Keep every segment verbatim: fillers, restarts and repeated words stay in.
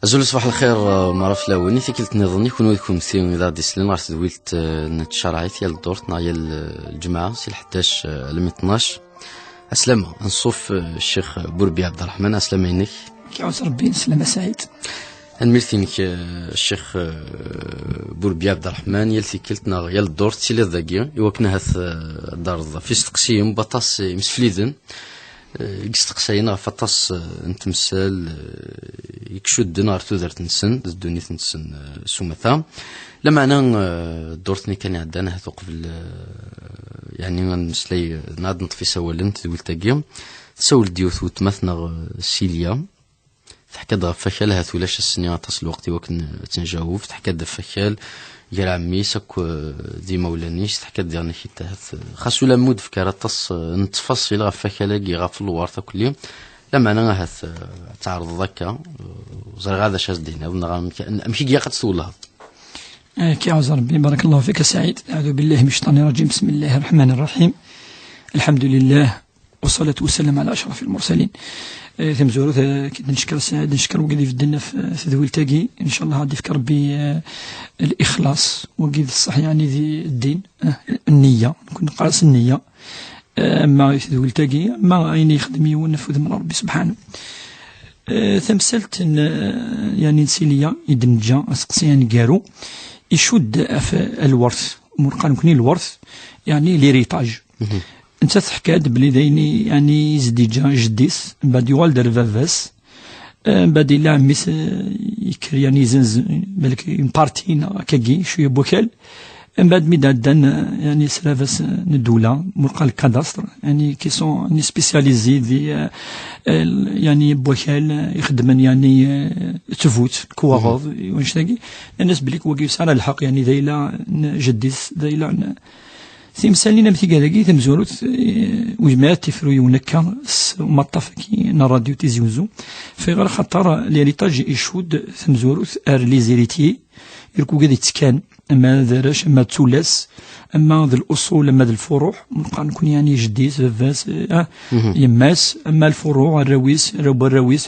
Azul ṣṣbeḥ lxir, uh, mara fell-awen, i tikkelt nniḍen i kunwi d kunemti i d aɣ-d-islen ɣer tedwilt, uh, n tcerɛit yal ddurt neɣ yal, uh, lǧemɛa si lḥdac, uh, almi tnac. Aslama, anṣuf, uh, Ccix Burbi Ɛebderreḥman, aslama-inek. Kiɛus Rebbi, slama Saɛid. Tanemmirt-inek, uh, Ccix, uh, Burbi Ɛebderreḥman, yal tikkelt neɣ yal ddurt tiliḍ dagi, i wakken ahat, uh, ad d-terreḍ ɣef isteqsiyen n waṭas imsefliden, eh, i yesteqsayen ɣef waṭas, eh, n temsal, eh, i icudden ɣer tudert-nsen d ddunit-nsen, eh, s umata. Lameɛna, eh, ddurt-nni kan iɛeddan, ahat uqbel, eh, yeɛni ad nmeslay, eh, neɣ ad neṭṭef isawalen n tedwilt-agi, tsawel-d yiwet weltma-tneɣ, eh, Silya. Teḥka-d ɣef wakal, ahat ulac ass-nni aṭas n lweqt i wakken ad tt-njaweb. Teḥka-d ɣef wakal gar ɛemmi-s akk, eh, d imawlan-is. Teḥka-d diɣen akit ahat, eh, xas ula ma ur d-tefki ara aṭas, eh, n ttfaṣil ɣef wakal-agi, ɣef lwert akk-lli, lameɛna ahat, eh, ad tɛerḍeḍ akka, eh, ẓriɣ ad acu ad d-tiniḍ, neɣ amek, amek i ilaq ad tt-twellheḍ. Eh, kiɛuz Rebbi, barakallahu fik a Saɛid. Aɛudu billahi min ccaiṭani rrajim. Bismillahi rraḥmani rraḥim. Alḥamdulillah. Wassalatu wassalam ala acraf lmursalin. Eh, tamezwarut, eh, ad neckeṛ Saɛid, ad neckeṛ wigi d-ibedden ɣef, eh, tedwilt-agi. Ncallah ad d-ifk Rebbi, eh, lixlaṣ, wigi d ṣṣeḥ, yeɛni di ddin, eh, nniya, nekni neqqar-as nniya. Eh, ama i tedwilt-agi, ama ayen yexdem yiwen ɣef udem n Rebbi subḥanahu. Eh, tamsalt n, eh, yeɛni n Silya i d-neǧǧa aseqsi aneggaru, icudd ɣef, eh, lwert, ma neqqar nekni lwert, yeɛni l'héritage. Nettat teḥka-d belli d ayen i, yeɛni, i s-d-yeǧǧa jeddi-s, mbeɛd yuɣal-d ar baba-s, eh, mbeɛd yella ɛemmi-s, eh, yekker, yeɛni, yezzenz, balak, une partie neɣ akkagi, cwiya n wakal, mbeɛd mi d-ɛeddan, eh, yeɛni, s baba-s, eh, n ddula, ma neqqar le cadastre, yeɛni, qui sont, yeɛni, spécialisés di, eh, eh, yeɛni, n wakal, eh, ixeddmen, yeɛni, eh, ttbut, lekwaɣeḍ, i wannect-agi, nnan-as belli wagi yesɛa lḥeqq, yeɛni, d ayla n jeddi-s, d ayla n, timsalin am tigad-agi tamezwarut, eh, ur yezmir ad tifru yiwen akka s umaṭṭaf-agi n ṛṛadyu Tizi Uzzu. Fayɣer axaṭer l'héritage icudd tamezwarut ar les héritiers, irkug ad ittekkan, ama d arrac, ama d tullas, ama d l'uṣul, ama d lfuruḥ, ma neqqar nekni yeɛni jeddi-s, baba-s, eh, yemma-s, ama lfuruḥ, arraw-is, arraw n warraw-is,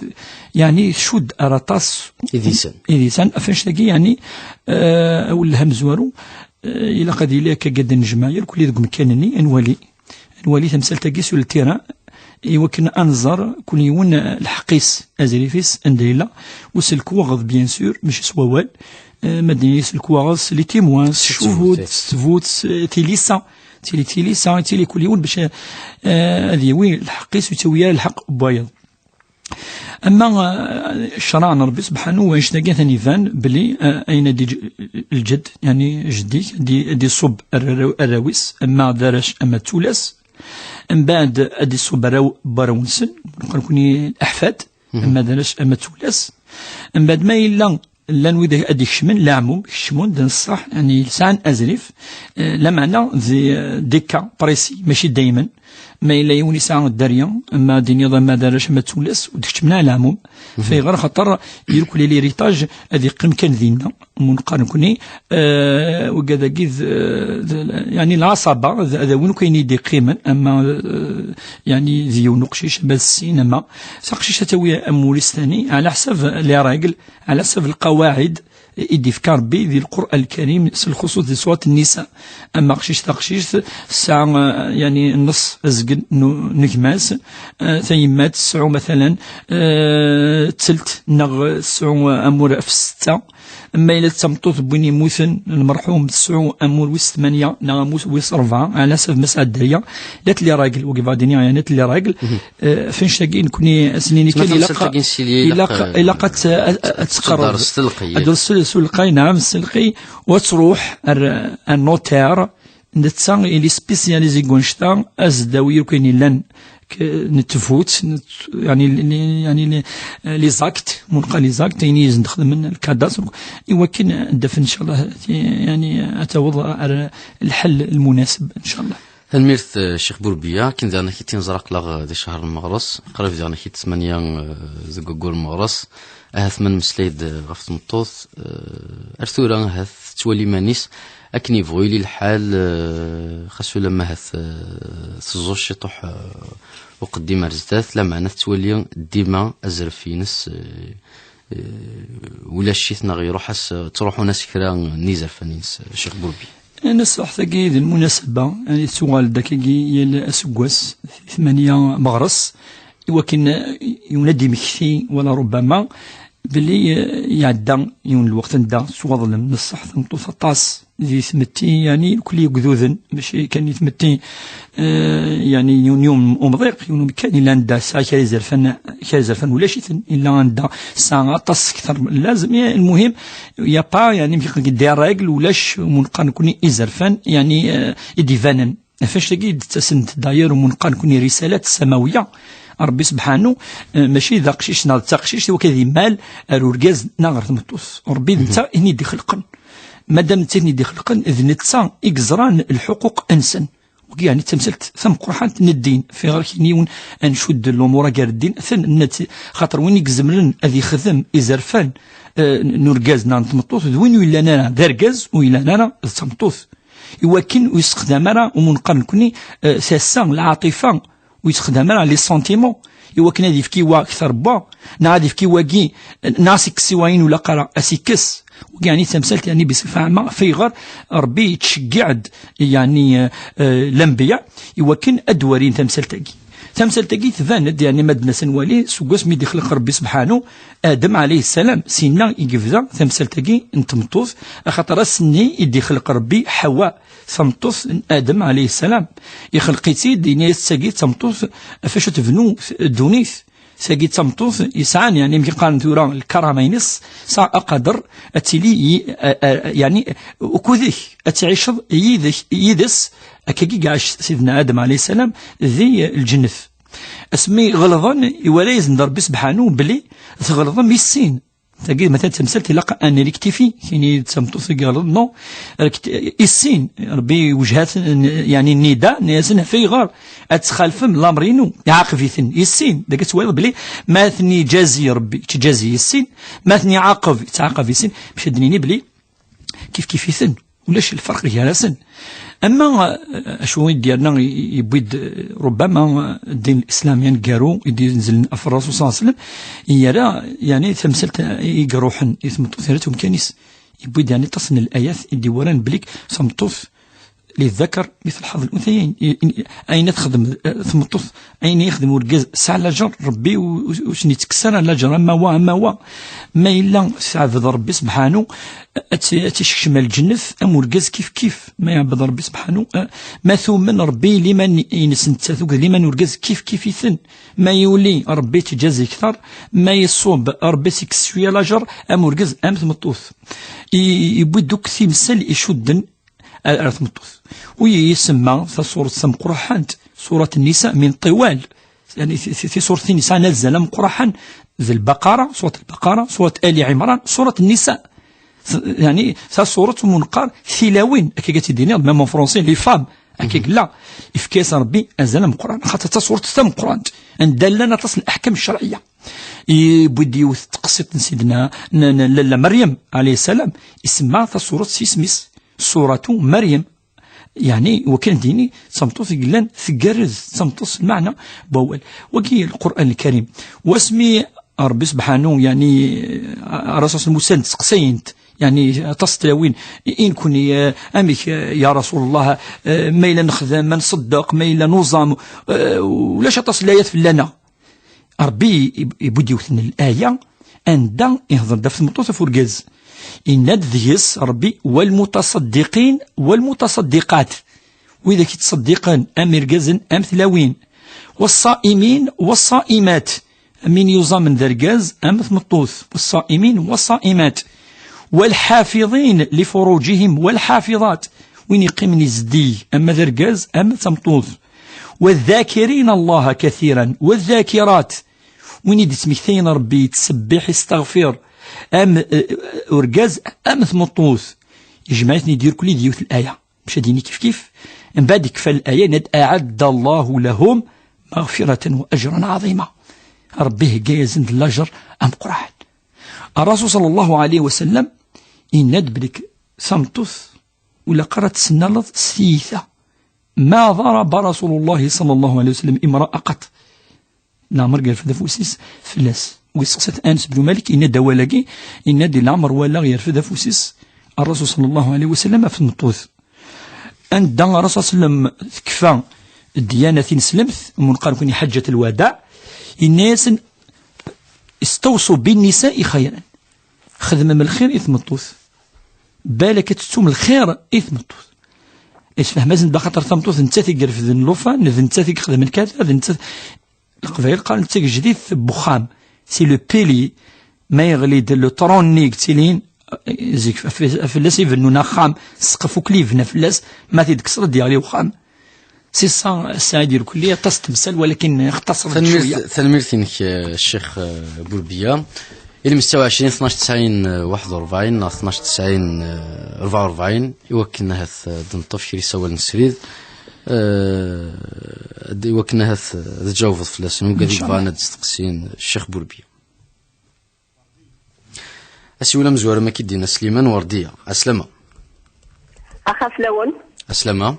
yeɛni tcudd ar aṭas idisan. Idisan, ɣef wannect-agi, yeɛni, eh, awelleh amezwaru, Eh, ilaq ad yili akka gad n jmaɛir, kulli deg umkan-nni, ad nwali, ad nwali tamsalt-agi sur le terrain, i wakken ad nẓer kul yiwen, eh, lḥeqq-is, azrif-is, anda yella, u s lekwaɣeḍ, bien sûr, mačči s wawal, eh, ma d-nini s lekwaɣeḍ, s les témoins, s ccuhud, s tbut, s tilisa, tili tilisa, tili kul yiwen bac, eh, ad yawi lḥeqq-is, ur yettawi ara lḥeqq n wayeḍ. Ama, eh, ccṛeɛ n Ṛebbi subḥanahu, wannect-agi atan iban belli, eh, ayen ad d-iǧ lǧedd, yeɛni jeddi-k, ad d-, ad d-iṣubb arraw-, arraw-is, ama d arrac, ama d tullas. Mbeɛd ad d-iṣubb arraw n warraw-nsen, neqqar nekni leḥfad, ama d arrac, ama d tullas. Mbeɛd ma yella llan wid ad ikecmen, leɛmum, kecmen-d n ṣṣeḥ, yeɛni sɛan azrif, eh, lameɛna di, eh, des cas précis, mačči daymen. Ma yella yiwen yesɛa dderya, ama d-iniḍ ama d arrac ama d tullas, ur d-keččmen ara leɛmum. Fayɣer? Xaṭer irkul l'héritage ad iqqim kan dinna, ma neqqar nekni, eh, wigad-agi d, d, yeɛni lɛaṣaba, d, d win akk ayen i d-iqqimen, ama, eh, yeɛni d yiwen uqcic, ama d sin, ama taqcict ad tawi amur-is tani, ɛla ḥsab les règles, ɛla ḥsab lqawaɛid, i d-ifka Rebbi di Lqur'an Lkarim, s lxuṣuṣ di surat Nnisa. Ama aqcic taqcict tesɛa, eh, yeɛni nneṣ azgen n, n gma-s, eh, tayemmat tesɛu matalan, eh, ttelt neɣ tesɛu amur ɣef setta. Ma yella d tameṭṭut n win yemmuten, lmerḥum, tesɛu amur wis tmanya neɣ amur wis rebɛa, ɛla ḥsab ma tesɛa dderya. Llant les règles, wagi baɣ d-iniɣ, yeɛni llant les règles. Eh, ɣef wannect-agi nekni ad s-nini kan ilaq, ilaq, eh, ilaq ad t-, ad, ad teqqareḍ s telqey. Ad s-, s telqey, naɛam, s telqey, u ad truḥ ar, ar notaire, netta il est spécialisé deg wannect-a, ad s-d-tawi akk ayen yellan k-, n tbut, n t-, yeɛni, li, yeɛni, li, les actes, ma neqqar les actes, ayen i sen-d-xedmen, lkadasr, i wakken ad d-afen, ncallah, ti-, yeɛni, ad taweḍ ar lḥel lmunaseb, ncallah. Tanemmirt, eh, Ccix Burbiya, akken daɣen ad k-id-nẓer aql-aɣ, eh, di ccher n meɣres, qrib daɣen ad k-id-tmanya, eh, deg waggur n meɣres. Ahat ma nmeslay-d, eh, ɣef tmeṭṭut, eh, ar tura ahat tettwali iman-is akken yebɣu yili lḥal, eh, xas ulamma ahat, eh, teẓẓu ciṭuḥ, eh, uqeddim ar zdat, lameɛna tettwali dima azref-ines, eh, ulac-it neɣ iruḥ-as, ttruḥun-as kra n yizerfan-ines, Ccix Burbi. Nṣeḥ tagi d lmunasaba, yani tettuɣal-d akkagi yal aseggas, di tmanya meɣres, i wakken, eh, yiwen ad d-imekti, wala rubbama, belli, eh, iɛedda yiwen lweqt anda tettwaḍlem, nṣeḥ tameṭṭut aṭas di tmetti, yani, kul yegduden, mačči kan di tmetti, eh, yani, yiwen, yiwen umḍiq, yiwen umkan, illa anda tesɛa kra izerfan, kra izerfan ulac-iten, illa anda tesɛa aṭas kter n lazem, ya, lmuhim, y a pas, yani, des règles, ulac umunqar nekni izerfan, yani, eh, i d-ibanen. Ɣef annect-agi i d-ttasent d'ailleurs umunqar nekni risalat samawiya. Rebbi sebḥanu, eh, mačči d aqcic neɣ d taqcict i wakka d imal ar urgaz neɣ ɣer tmeṭṭut. Rebbi d netta i ten-id-ixelqen. Madam d netta i ten-id-ixelqen, d netta i yeẓran lḥuquq-nsen. Wagi, yeɛni, d tamsalt tameqqrant n ddin. Fiɣer kini yiwen ad ncudd lumuṛ-agi ar ddin, atan nett-, xaṭer win i izemren ad ixdem izerfan, eh, n urgaz neɣ n tmeṭṭut, d win ur yellan ara d argaz, ur yellan ara d tameṭṭut. I wakken ur yessexdam ara umunqar nekni, eh, tasa, lɛaṭifa, ur yessexdam ara les sentiments, i wakken ad yefk i wa kter n wa, neɣ ad yefk i wagi, neɣ ad s-ikkes i wayen ur ilaq ara ad s-ikkes. Wagi, yeɛni, d tamsalt, yeɛni, bisifa ɛama, ɣef ayɣer Rebbi yettceggiɛ-d, yeɛni, eh, eh, lanbiya, i wakken ad d-walin tamsalt-agi. Tamsalt-agi tban-d, yeɛni, ma d-nas ad nwali, seg wasmi i d-ixleq Rebbi sebḥanu Adem ɛalayhi ssalam, sinna i yebda tamsalt-agi n tmeṭṭut, axaṭer ass-nni i d-ixleq Rebbi Ḥawa, tameṭṭut n Adem ɛalayhi ssalam. Ixleq-itt-id, yenna-yas d tagi d tameṭṭut ɣef acu tebnu ddunit. Tagi d tameṭṭut yesɛan, yeɛni, amek i qqaren tura, lkarama-ines, tesɛa aqader, ad tili yi-, a, a, yeɛni, ukud-ik, ad tɛiceḍ yid-k, yid-s, akkagi i iɛac Sidna Adem ɛalayhi ssalam di lǧennet. Asmi ɣelḍen, iwala-yasen-d Rebbi sebḥanu belli tɣelḍem i sin. Tagi, matan, d tamsalt ilaq ad nrektifi, kini d tameṭṭut i iɣelḍen, non. Rekt-, i sin, Rebbi iwejha-ten, yeɛni, nnida, yenna-yasen, ɣef ayɣer ad txalfem lamr-inu? Iɛaqeb-iten, i sin. Dagi ad twaliḍ belli ma ten-iǧazi Rebbi, yettǧazi i sin, ma ten-iɛaqeb, yettɛaqab i sin, bac ad d-nini belli kif kif-iten. Ulac lferq gar-asen. Ama, eh, acu i d-yerna i, i, yewwi-d, eh, rubbama, eh, ddin l-Islam aneggaru i d-yenzlen ɣef Rasul sallallahu alayhi wa sallam, yerra, yeɛni, tamsalt, eh, i iruḥen i tmeṭṭut, yerra-tt umkan-is. Yewwi-d, yeɛni, aṭas n layat i d-iwaran belli tameṭṭut, للذكر مثل حظ الأنثيين. I, i, ayen ad texdem, eh, tmeṭṭut, ayen yexdem urgaz, tesɛa laǧer, Rebbi u-, u-, ur sen-yettekkes ara laǧer, ama wa, ama wa. Ma yella teɛbed Rebbi sebḥanu, ad tt-, ad tt-isekcem ar lǧennet, am urgaz kif kif. Ma iɛbed Rebbi sebḥanu, eh, ma tumen Rebbi liman-ines nettat, akked liman urgaz kif kif-iten. Ma yuli, Rebbi yettǧazi kter, ma iṣub, Rebbi yettkkes cwiya laǧer, am urgaz, am tmeṭṭut. I, i, yewwi-d akk timsal icudden ar, ar tmeṭṭut. U isemma tasuret tameqqrant, surat Nnisa, min ṭiwal. Yeɛni, ti-, ti-, tisuretin yesɛan azal ameqqran, d Lbaqara, surat Lbaqara, surat Ali Ɛimran, surat Nnisa. Yeɛni, tasuret umi neqqar tilawin, akka i tt-id-iniɣ, même en français, les femmes, akka i yella. Yefka-yas Rebbi azal ameqqran, xaṭer d tasuret tameqqrant, anda llan aṭas n leḥkam ccerɛiyya. Yewwi-d yiwet n tqsiṭ n Sidna, n, n Lalla Meryem, ɛalayha ssalam, isemma tasuret s yisem-is, Suratu Meryem. Yeɛni, wakken ad d-yini, d tameṭṭut i yellan tgerrez, d tameṭṭut s lmeɛna n wawal. Wagi Lqur'an Lkarim. Wasmi Rebbi sebḥanu, yeɛni, Ṛṛasul Musa, d-steqsayen-t, yeɛni, aṭas n tlawin, i, i nekni, eh, amek, eh, ya Rasul Llah, eh, ma yella nexdem, ma nṣeddeq, ma yella nuẓam, eh, ulac aṭas n layat fell-aneɣ. Rebbi i, i, yewwi-d yiwet n laya anda ihḍer-d ɣef tmeṭṭut ɣef urgaz. Yenna-d deg-s Rebbi: والمتصدقين والمتصدقات. Widak yettṣeddiqen, am irgazen, am tlawin. والصائمين والصائمات. Am win yuẓamen d argaz, am tmeṭṭut. والصائمين والصائمات. والحافظين لفروجهم والحافظات. Win yeqqimen izeddig, ama d argaz, ama d tameṭṭut. والذاكرين الله كثيرا والذاكرات. Win i d-ittmektayen Rebbi, yettṣebbiḥ, yesteɣfir, am, eh, urgaz, am tmeṭṭut. Yejmeɛ-iten-id irkelli di yiwet laya. Bac ad d-yini kif kif. Mbeɛd ikfa laya, yenna-d: أعد الله لهم مغفرة وأجرا عظيما. Rebbi ihegga-yasen-d lajer ameqqran. Ṛṛasul ṣalla Llahu ɛalayhi wa sallam yenna-d belli tameṭṭut ur ilaq ara ad tessennaleḍ s tiyita. ما ضرب رسول الله صلى الله عليه وسلم امرأة قط. Leɛmer yerfed afus-is fell-as. Wis seqsat Anas bnu Malik, yenna-d awal-agi, yenna-d: "Di leɛmer walaɣ yerfed afus-is Ṛṛasul ṣalla Llahu ɛalayhi wa sallam ɣef tmeṭṭut." Anda Ṛṛasul ṣalla Llahu ɛalayhi wa sallam tekfa ddiyana tineslemt, munqar kuni ḥaǧǧat lwadaɛ, yenna-yasen: "Istawṣu bin nisa'i xayran." Xedmem lxir i tmeṭṭut. Balak ad tettum lxir i tmeṭṭut. Isfehmem-asen-d axaṭer tameṭṭut d nettat i irefden llufan, d nettat i ixedmen kada, d nettat. Leqbayel qqaren d tagejdit n wexxam. C'est le pilier. Ma yeɣli-d le tronc-nni i yettilin, zik f-, f-, fell-as i bennun axxam, ssqef akk i yebna fell-as, ma t-id-tekkseḍ ad d-yeɣli wexxam. C'est ça, Saɛid Irkelli, aṭas n temsal, walakin ixtaṣer-d cwiya. Tanemmirt, tanemmirt-inek, eh, Ccix, eh, Burbiya. Ilem ستة وعشرين اثناش تسعين واحد وأربعين neɣ اثناش تسعين أربعة وأربعين, i wakken ahat, eh, d-neṭṭef kra isawalen srid, eh, d-, i wakken ahat, eh, ad tjawbeḍ fell-asen, wigad i yebɣan ad d-steqsin Ccix Burbiya. Asiwel amezwaru ma k-id-yenna Sliman Werdiya. Aslama. Axa fell-awen. Aslama.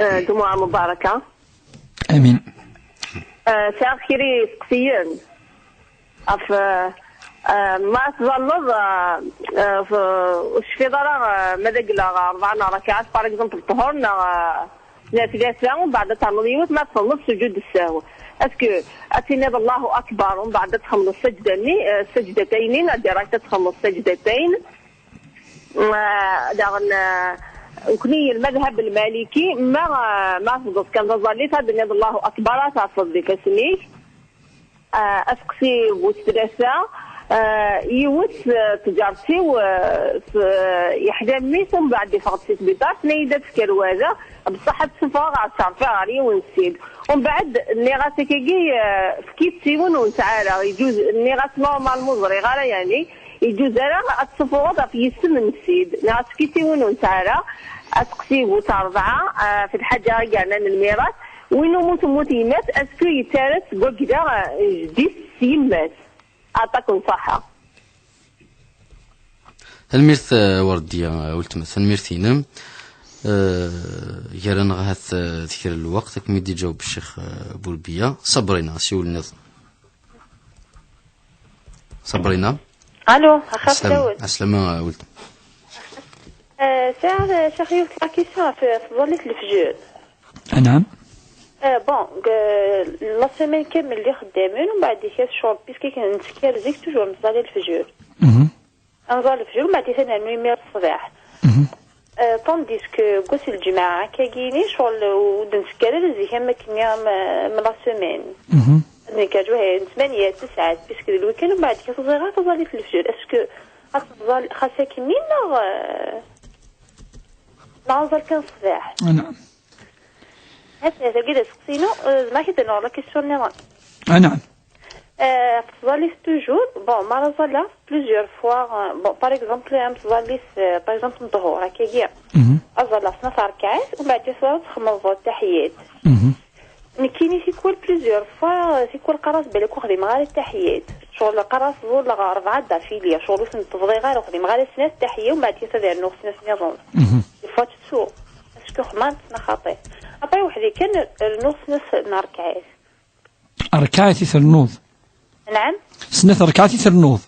Eh, jumu'a mubaraka. Amin. Eh, sɛiɣ kra iseqsiyen. Ɣef, eh, eh, ma tẓalleḍ, eh, eh, f-, ur tecfiḍ ara, eh, ma d agleɣ rebɛa n rakaɛat, par exemple, ṭṭhur neɣ, eh, tlata, umbeɛd ad ternuḍ yiwet, ma txedmeḍ sujud ssahw. Est-ce que ad tiniḍ Allahu Akbar, umbeɛd ad txedmeḍ ssaǧda-nni, eh, ssaǧdatayni, neɣ direct ad txedmeḍ ssaǧdatayn? Eh, daɣen, eh, nekni lmadhab lmaliki, ma, eh, ma tebḍeḍ kan taẓallit, ad tiniḍ Allahu Akbar, ad tɛefseḍ d ifassen-ik. Ah, aseqsi bu tlata, ah, yiwet, ah, tǧart-iw, ah, s-, ah, yeḥla mmi-s, umbeɛd iffeɣ-d si sbiṭar, tenna-yi-d ad tefk lwada, beṣṣeḥ ad tt-ssufɣeɣ ad tt-rfiɣ ɣer yiwen n ssid. Umbeɛd nniɣ-as akkagi, ah, efk-itt i win ur nesɛi ara, iǧuz, nniɣ-as normalement ur ẓriɣ ara, yeɛni, iǧuz ara ad tt-ssufɣeḍ ɣef yisem n ssid, nniɣ-as efk-itt i win ur nesɛi ara, aseqsi bu rebɛa, ah, f lḥaǧa i yernan lmiras, Win umi temmut yemma-s, est-ce que yettarra-t seg wagla, eh, jeddi-s s yemma-s? Aṭak n ṣṣaḥa. Tanemmirt, eh, Werdiya, eh, weltma, tanemmirt-inem. Eh, gar-aneɣ ahat, eh, d kra n lweqt, ad kem-id-iǧaweb Ccix, eh, Burbiya. Sabrina, asiwel nniḍen. Sabrina. Allo, axaf Dawed. Aslama, eh, weltma. Eh, sɛiɣ, eh, sɛiɣ yiwet la question ɣef, ɣef tẓallit n lefjer. Anɛam. Eh, bon, deg, la semaine kamel lliɣ xeddamen, umbeɛd ikas ccɣel, puisque akken nettekkar zik, toujours nettẓalli lefjer. Mhm. Ad nẓall lefjer, umbeɛd ikan nernu imir ṣṣbeḥ. Mhm. Eh, tandis que deg wass n lǧemɛa, akkagini, ccɣel ur d-nettekkar ara zik am akken am, am la semaine. Mhm. Ad nekker ǧuhi n tmanya, tesɛa, puisque d lwikan, umbeɛd ikas ur ẓriɣ ara taẓallit n lefjer. Est-ce que ad teẓẓal xas akkenni neɣ, eh, neɣ ad nẓall kan ṣṣbeḥ? Anɛam. Ata, tagi d aseqsi-inu, eh, zemreɣ ad k-d-rnuɣ la question nniḍen? Anɛam. Eh, ɣef tẓallit toujours, bon, mi ara ẓalleɣ plusieurs fois, eh, bon, par exemple, am tẓallit, eh, par exemple, n ṭṭhur, akkagi. Mhm. Ad ẓalleɣ snat rkaɛat, umbeɛd tura ad txemmeḍ taḥiyat. Mhm. Nekkini tikwal plusieurs fois, eh, tikwal qqareɣ-as belli ur xdimeɣ ara taḥiyat. Ccɣel qqareɣ-as ẓalleɣ rebɛa d'affilée, ccɣel ur tent-bḍiɣ ara, ur xdimeɣ ara snat taḥiya, umbeɛd tura ad rnuɣ snat nniḍen. Mhm. Des fois tettu. Est-ce que xemmeɣ neɣ xaṭi? Après, weḥd-i kan rnuɣ snat n rkaɛat. Rkaɛat i ternuḍ? Anɛam? Snat rkaɛat i ternuḍ?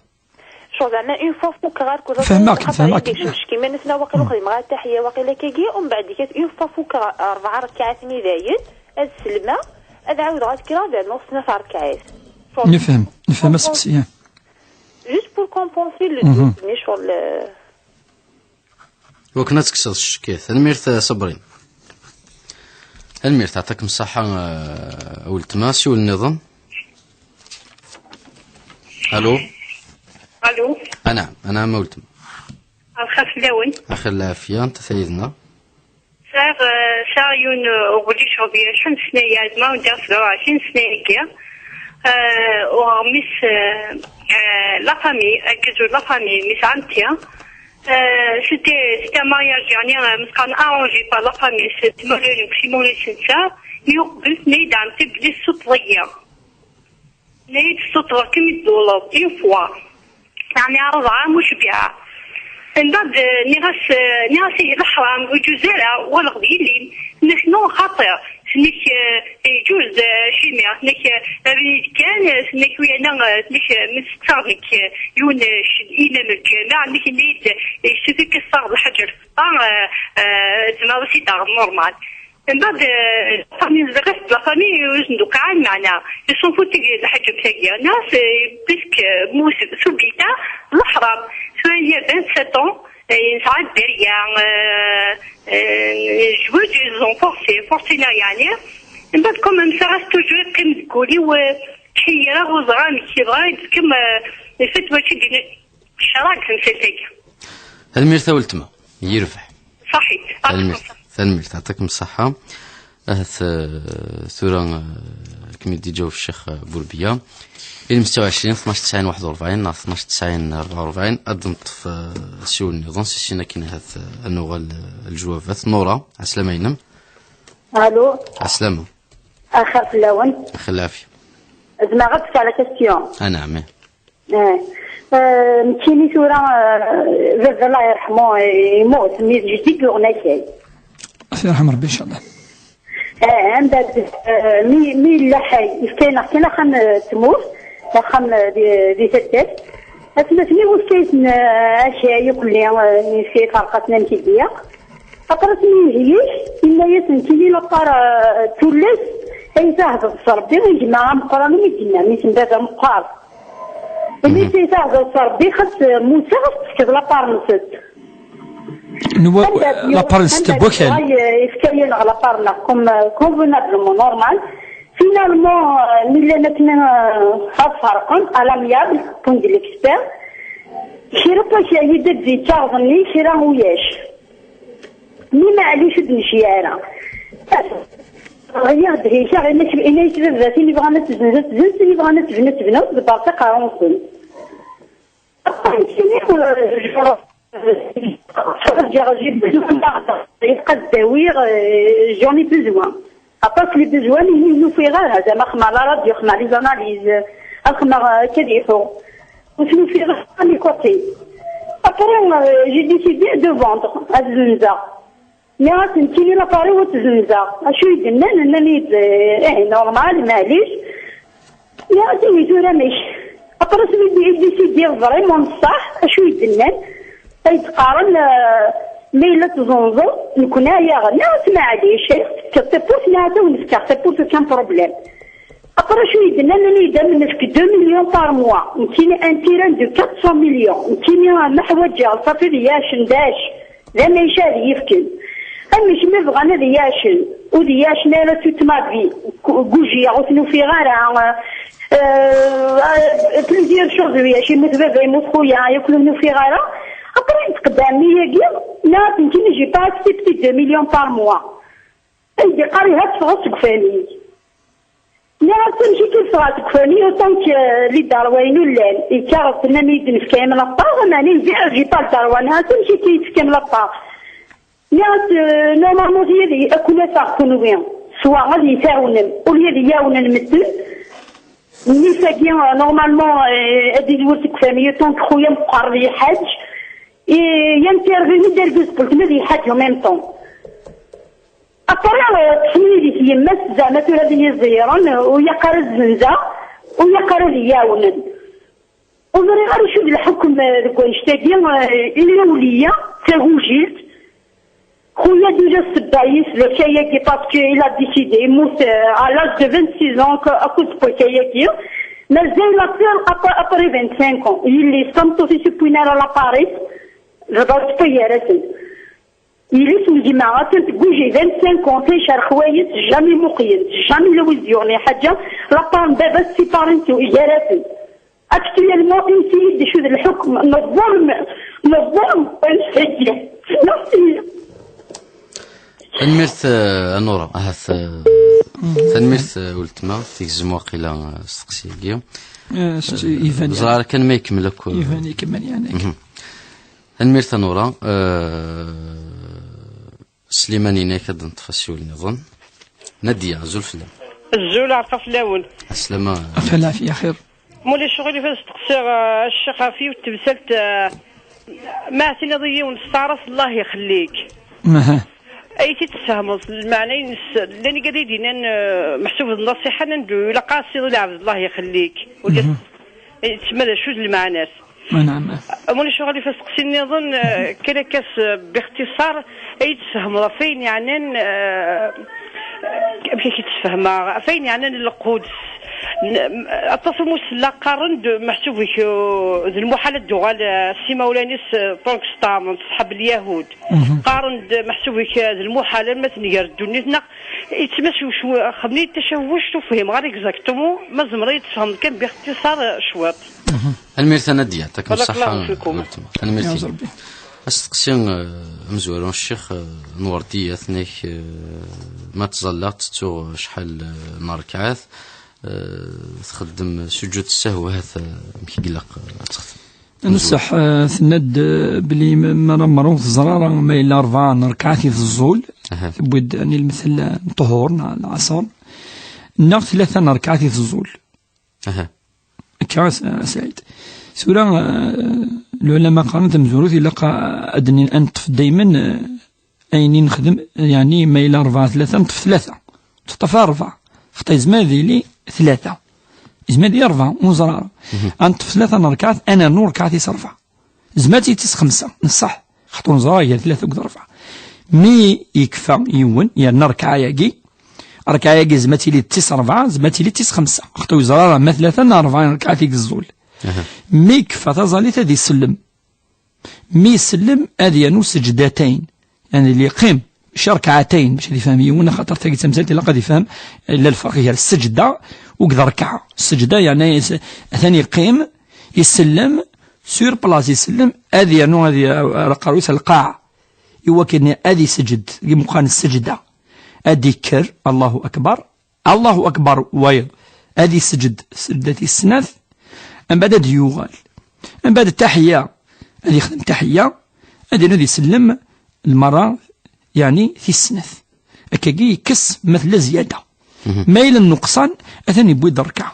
Ccɣel zeɛma une fois fukkeɣ ar kuẓ. Fehmeɣ-k, fehmeɣ-k. Cemcek iman-is, neɣ waqil ur xdimeɣ ara taḥiya, waqil akkagi, umbeɛd ikat une fois fukkeɣ rebɛa rkaɛat-nni dayen, ad sellmeɣ, ad ɛawdeɣ ad kkreɣ ad rnuɣ snat rkaɛat. Nefhem, nefhem aseqsi, ya. Juste pour compenser le doute-nni, ccɣel, eh, Wakken ad tekkseḍ ccek. Tanemmirt, a Sabrin. Tanemmirt, ɛṭakem ṣṣaḥa, a, a weltma. Siwel nniḍen. Alo. Alo. Anɛam, anɛam, a weltma. Lxir fell-awen. Axir lɛafya, anta tayedna? Sɛiɣ, eh, sɛiɣ yiwen, eh, uɣlic ɣef yacu nesna-yad ma ur d-iɣ sbeɛ ɛecrin sna-agi. Eh, uɣeɣ mmi-s, eh, eh, la famille, argaz n la famille, mmi-s ɛemti. Euh, c'était, c'était un mariage, يعني, euh, كان arrangé par la famille, c'est تمولين وكسي مولين سنسا، mais يقبل نيد عن تبلي السطرية. نيد السطرة كم يدولار، une fois. يعني، عرض عام وشبيعة. من بعد، آه، نيغاس، آه، نيغاس إيه الحرام وجزالة والغبيلين. نحن خاطر Nek, eh, yeǧuz, eh, cimi, nek, eh, abrid kan, eh, nek wiyana, eh, nek, eh, mi setteɣ deg, eh, yiwen, eh, c-, imam lǧameɛ, nek nni-d, eh, yessefk ad tesseɣ lḥaǧa lfeṭṭa, eh, eh, tzemreḍ ad t-id-taɣeḍ normal. Mbeɛd, eh, la famille, le reste de la famille, ur sen-d-uqiɛen, meɛna, ils s'en foutent de lḥaǧa am tagi. Nas, eh, presque, eh, mus-, subita, leḥram. Tura, il y a vingt-sept ans, eh, yesɛa dderya, eh, eh, je veux dire, ils ont forcé, forcé neɣ yeɛni. Mbeɛd, comme ça, reste toujours yeqqim deg wul-iw, eh, ḥeyreɣ, ur ẓriɣ amek yebɣa, d-, comme, eh, lfetwa-agi d-, ccṛeɛ deg temsalt-agi. Tanemmirt a weltma, yirbeḥ. Ṣaḥit. Tanemmirt, tanemmirt, ɛṭikem ṣṣeḥḥa. Ahat, eh, tura, eh, akken i d-iǧaweb Ccix, eh, Burbiya. Ilem ستة وعشرين اثناش تسعين واحد وأربعين neɣ اثناش تسعين أربعة وأربعين, ad d-neṭṭef, eh, asiwel nniḍen, s sin akken ahat, eh, ad nuɣal, eh, lejwabat. Nura, ɛeslama-inem. Alo. Ɛeslama. Axir fell-awen. Axir lɛafya. Zemreɣ ad d-sseɣ la question? Anɛam, ih. Eh, eh, nekkini tura, eh, baba Allah yerḥmu, eh, yemmut, mi d jeddi yuɣen akal. Ad t-yerḥem Rebbi, incallah. Eh, anda d-, eh, mi, mi yella ḥay, yefka-yaneɣ kan axxam, eh, tmurt, axxam, eh, di, di taddart. Atmaten-iw yefka-yasen, eh, akal, ikelli, eh, yefka-yasen farqaten amek i d-ilaq. Aṭas mi yehlik, yenna-yasen nekkini la part, eh, tullas, ay tahdeḍ s Rebbi, i gma ameqqran i d-yenna, mi s-, baba meqqar. Imi s-, ay tahdeḍ s Rebbi, xas, eh, musa, xas tefkeḍ la part-nsent. Nwa-, anda la part-nsent n wakal. Anda yefka-yaneɣ la part-nneɣ comme, eh, convenablement normal. Finalement, eh, mi llan akken, eh, ad ferqen, à l'amiable, point de l'expert. Kra n wakal i d-yettaɣeḍ-nni, kra uyac. Mi maɛlic ur d-necci ara. Ɣiyaɣ-d hikaɣ, ini-ak, ini-ak baba, tin yebɣan ad tezzenz, ad tezzenz, tin yebɣan ad tebnu, ad tebnu, tḍebber taqerru-nsen. Nekkini, eh, ḥwaǧeɣ, j'ai besoin, ilaq ad d-awiɣ, eh, j'en ai besoin. Aṭas les besoins, mi ur nufiɣ ara, zama xedmeɣ la radio, xedmeɣ les analyses, ad xedmeɣ, eh, akka ad iḥu. Ur t-nufiɣ ara, les côtés. Après, euh, j'ai décidé de vendre, ad zzenzeɣ. Nniɣ-asen, nekkini la part-iw ad tt-zzenzeɣ. Acu i d-nnan? Nnan-iyi-d, eh, eh, normal, maɛlic. Nniɣ-asen, wi tura amek? Après, mi d-, i décidiɣ vraiment ṣṣeḥ, acu i d-nnan? Ay d-qqaren, eh, ma yella tezzenzeḍ, nekkni ad yaɣ. Nniɣ-as, maɛlic, ay ɣ-tefkeḍ tawwurt, nniɣ-as, ad wen-fkeɣ tawwurt, aucun problème. Après, acu i d-nnan? Nnan-iyi-d, ad m-nefk deux millions par mois. Nekkini, un terrain de quatre cents millions. Nekkini, ma ḥwaǧeɣ, ṣafi d yac, ndac. D amayec ad yefken. Amek ma bɣan ad yaccen, ur d-yaccen ara toute ma vie. Gu-, gujiɣ, ur ten-ufiɣ ara. Euh, euh, plusieurs choses, wi yac, yemmut baba, yemmut xuya, yakk ur ten-ufiɣ ara. Après, tqeddam-iyi-agi, nniɣ-as nekkini, j'ai pas accepté deux millions par mois. Ay d-iqqar, iha teffɣeḍ seg ufani. Nniɣ-as, amek i k-id-ffɣeɣ seg ufani, autant que, euh, les darwayen ur llan. Ikkaɣ, tennam-iyi-d nefka-yam la part, meɛna j'ai pas le darwa. Nniɣ-as, amek i k-id-tefkam la part? Nniɣ-as, euh, normalement, ad iyi-, ad ken-afeɣ kenwi. Swa ad iyi-tɛawnem, au lieu ad iyi-ɛawnen medden. Mmi-s-agi, euh, normalement, euh, ad izwer seg ufani, autant que xuya meqqar ad iḥaǧ. Et intervenu d argaz n weltma ad iḥaǧ en même temps. Après, euh, ṭṭfen-iyi di tyemmat, zeɛma tura ad iyi-ẓeyren, ur yaq ara ad zzenzeɣ, ur yaq ara ad iyi-ɛawnen. Ur ẓriɣ ara acu d lḥukm, euh, deg wannect-agi, euh, illa wliya, d tagujilt. Xuya déjà ssebba-is d akayagi, parce que il a décidé, yemmut, euh, à l'âge de vingt-six ans, que, à cause de wakayagi. Mazal la sœur, après, après vingt-cinq ans. Yelli-s, tameṭṭut-is, ur wwin ara la part-is, baba ur tewwi ara-ten. Yelli-s n gma, atan tguji vingt-cinq ans, tecreḥ wayes, jamais muqyent, jamais la wis yuɣen i ḥaǧa, la part n baba-s d tiparin-is gar-asen. Actuellement, insi-yi-d acu d lḥukm n ẓẓulm, n ẓẓulm, n zzagi. Merci. Tanemmirt, eh, a Nura. Ahat, eh, tanemmirt, eh, weltma, tegzem waqila, eh, asteqsi-agi. Eh, s-, eh, iban ẓer kan ma ikemmel akk, eh, iban ikemmel, yani. Mhm. Tanemmirt a Nura. Eh, Sliman, ini-ak ad d-neṭṭef asiwel nniḍen. Nadia, azul fell-am. Azul, ɛerfa fell-awen. Aslama. Ɣef lɛafya, xir. Muli ccɣel i fas steqsiɣ, eh, ccix ɣef yiwet temsalt, eh, ma tiniḍ i yiwen s taɛrabt, Allah ixellik. Aha. Ay t-id-tessehmeḍ, lmeɛna-ines, llan igad i d-yennan, eh, meḥsub d nnasiḥa, nnan-d ilaq-as iḍ i lɛebd, Allah ixellik. Ur d-, yettma d acu d lmeɛna-s. Am ulac uɣilif asteqsi nniḍen, eh, kan akka s, eh, bixtiṣar, ay d-tessehmeḍ ɣef wayen yeɛnan, eh, amek i k-id-sfehmeɣ, ɣef wayen yeɛnan lquds. N-, aṭas n umusella qqaren-d meḥsub-ik, eh, d lmuḥal ad d-tuɣal, eh, s imawlan-is, eh, ṭurk s ṭṭɛam, ṣṣḥab lyahud. Qqaren-d meḥsub-ik, eh, d lmuḥal alma tenger ddunit, neɣ yettmacewcew, xemni tacawect, ur fhimeɣ ara exactement, ma zemreɣ ad yi-d-tfehmeḍ kan bixtiṣar, eh, cwiṭ. Almirta Nadia, takem ṣṣaḥa. Barakallahu fikum. Weltma. Tanemmirt. Asteqsi, eh, amezwaru n ccix, eh, n Werdiya, tenna-k, eh, ma ttẓallaɣ, tettuɣ acḥal, eh, n rrekɛat, eh, txeddem sujud ssahw, ahat, eh, amek i ilaq, eh, ad texdem? Nṣeḥ, eh, tenna-d, eh, belli ma, ma ara meṛṛu teẓra ara ma yella rebɛa n rrekɛat i teẓẓul, tewwi-d, ɛni, lmetl n ṭṭuhur neɣ lɛaṣer, neɣ tlata n rrekɛat i teẓẓul. Akka, a S-, a Saɛid. Tura, eh, lɛulama qqaren tamezwarut ilaq a-, ad n-, ad neṭṭef daymen, eh, ayen i nexdem, yeɛni ma yella rebɛa tlata, neṭṭef tlata. Ur teṭṭaf ara rebɛa. Xaṭer yezmer ad yili tlata. Yezmer ad yili rebɛa, ur neẓri ara. Ad neṭṭef tlata n rrekɛat, ad nernu rrekɛat-is rebɛa. Zmat i tis xemsa, neṣṣaḥ. Xaṭer neẓra gar tlata akked rebɛa. Mi yekfa yiwen, yerna rrekɛa-yagi, rrekɛa-yagi zmat tili d tis rebɛa, zmat tili d tis xemsa. Xaṭer ur yeẓri ara ma tlata neɣ rebɛa n rrekɛat i yeẓẓul. Mi yekfa taẓallit ad isellem. Mi isellem ad yernu sejdatayn. Yeɛni li yeqqim, mačči rrekɛatayn, bac ad ifhem yiwen, axaṭer tagi d tamsalt ilaq ad ifhem, yella lferq gar sseǧda u d rrekɛa. Sseǧda, yeɛni, s-, atan yeqqim, isellem, sur place isellem, ad yernu, ad y-, ar aqerru-is ar lqaɛa. Iwakken ad iseǧed, i meqqan sseǧda. Ad ikker, Allahu Akbar, Allahu Akbar wayeḍ. Ad iseǧed sseǧda tis snat, mbeɛd ad yuɣal. Mbeɛd taḥya, ad yexdem taḥya, ad yernu ad isellem lmerra, yeɛni tis snat. Akkagi yekkes ma tella zzyada. Ma yella nnuqṣan, atan yewwi-d rrekɛa.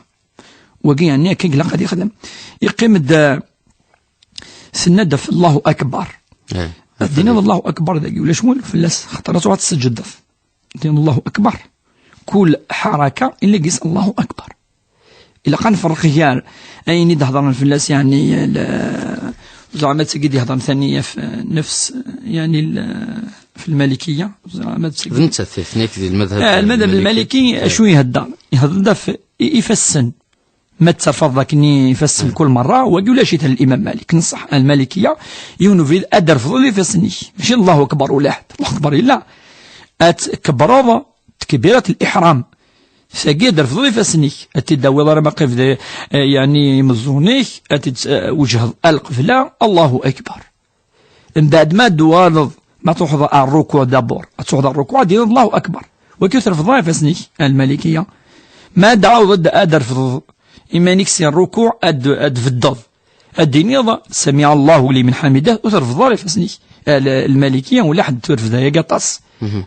Wagi, yeɛni, akka ilaq ad yexdem. Yeqqim-d, eh, tenna-d ɣef Allahu Akbar. Ad d-tiniḍ Allahu Akbar dagi, ulac wul fell-as, xaṭer ad tuɣal tseǧǧdeḍ. Ad d-tiniḍ Allahu Akbar. Kul ḥaraka illa gis Allahu Akbar. Ilaq ad nferreq gar ayen i d-hedren fell-as, yeɛni, l-, zeɛma d tagi d-yehedren tani ɣef nefs, yeɛni, l-, fi lmalikiya, zeɛma d tagi. D nettat, tenna-k di lmadhab, eh, lmadhab lmaliki, acu ihedder? Ihedder-d ɣef i-, ifassen. Ma terfeḍ akken ifassen kul merra, wagi ulac-it ar Imam Malik. Nṣeḥ, Lmalikiya, yiwen ubrid ad d-trefdeḍ ifassen-ik. Mačči Allahu Akbar ulaḥed. Allahu Akbar yella. Ad tkebreḍ tekbirat l-iḥram. Tagi ad d-trefdeḍ ifassen-ik. Ad t-id-tawiḍ arma qrib d, eh, yeɛni imeẓẓuɣen-ik, ad t-id-, eh, twejheḍ ar lqebla, Allahu Akbar. Mbeɛd ma d-tuɣaleḍ, ma truḥeḍ ar rrukuɛ d'abord, ad truḥeḍ ar rrukuɛ, ad d-tiniḍ Allahu Akbar. Wagi ur trefdeḍ ara ifassen-ik, a Lmalikiya. Ma d-ɛawdeḍ ad, ad d-trefdeḍ iman-ik si rrukuɛ, ad, ad d-tbeddeḍ. Ad d-tiniḍ, Samiɛ Allahu liman ḥamidah, ur trefdeḍ ara ifassen-ik. A L-, Lmalikiya, ulaḥed turfed ayagi aṭas.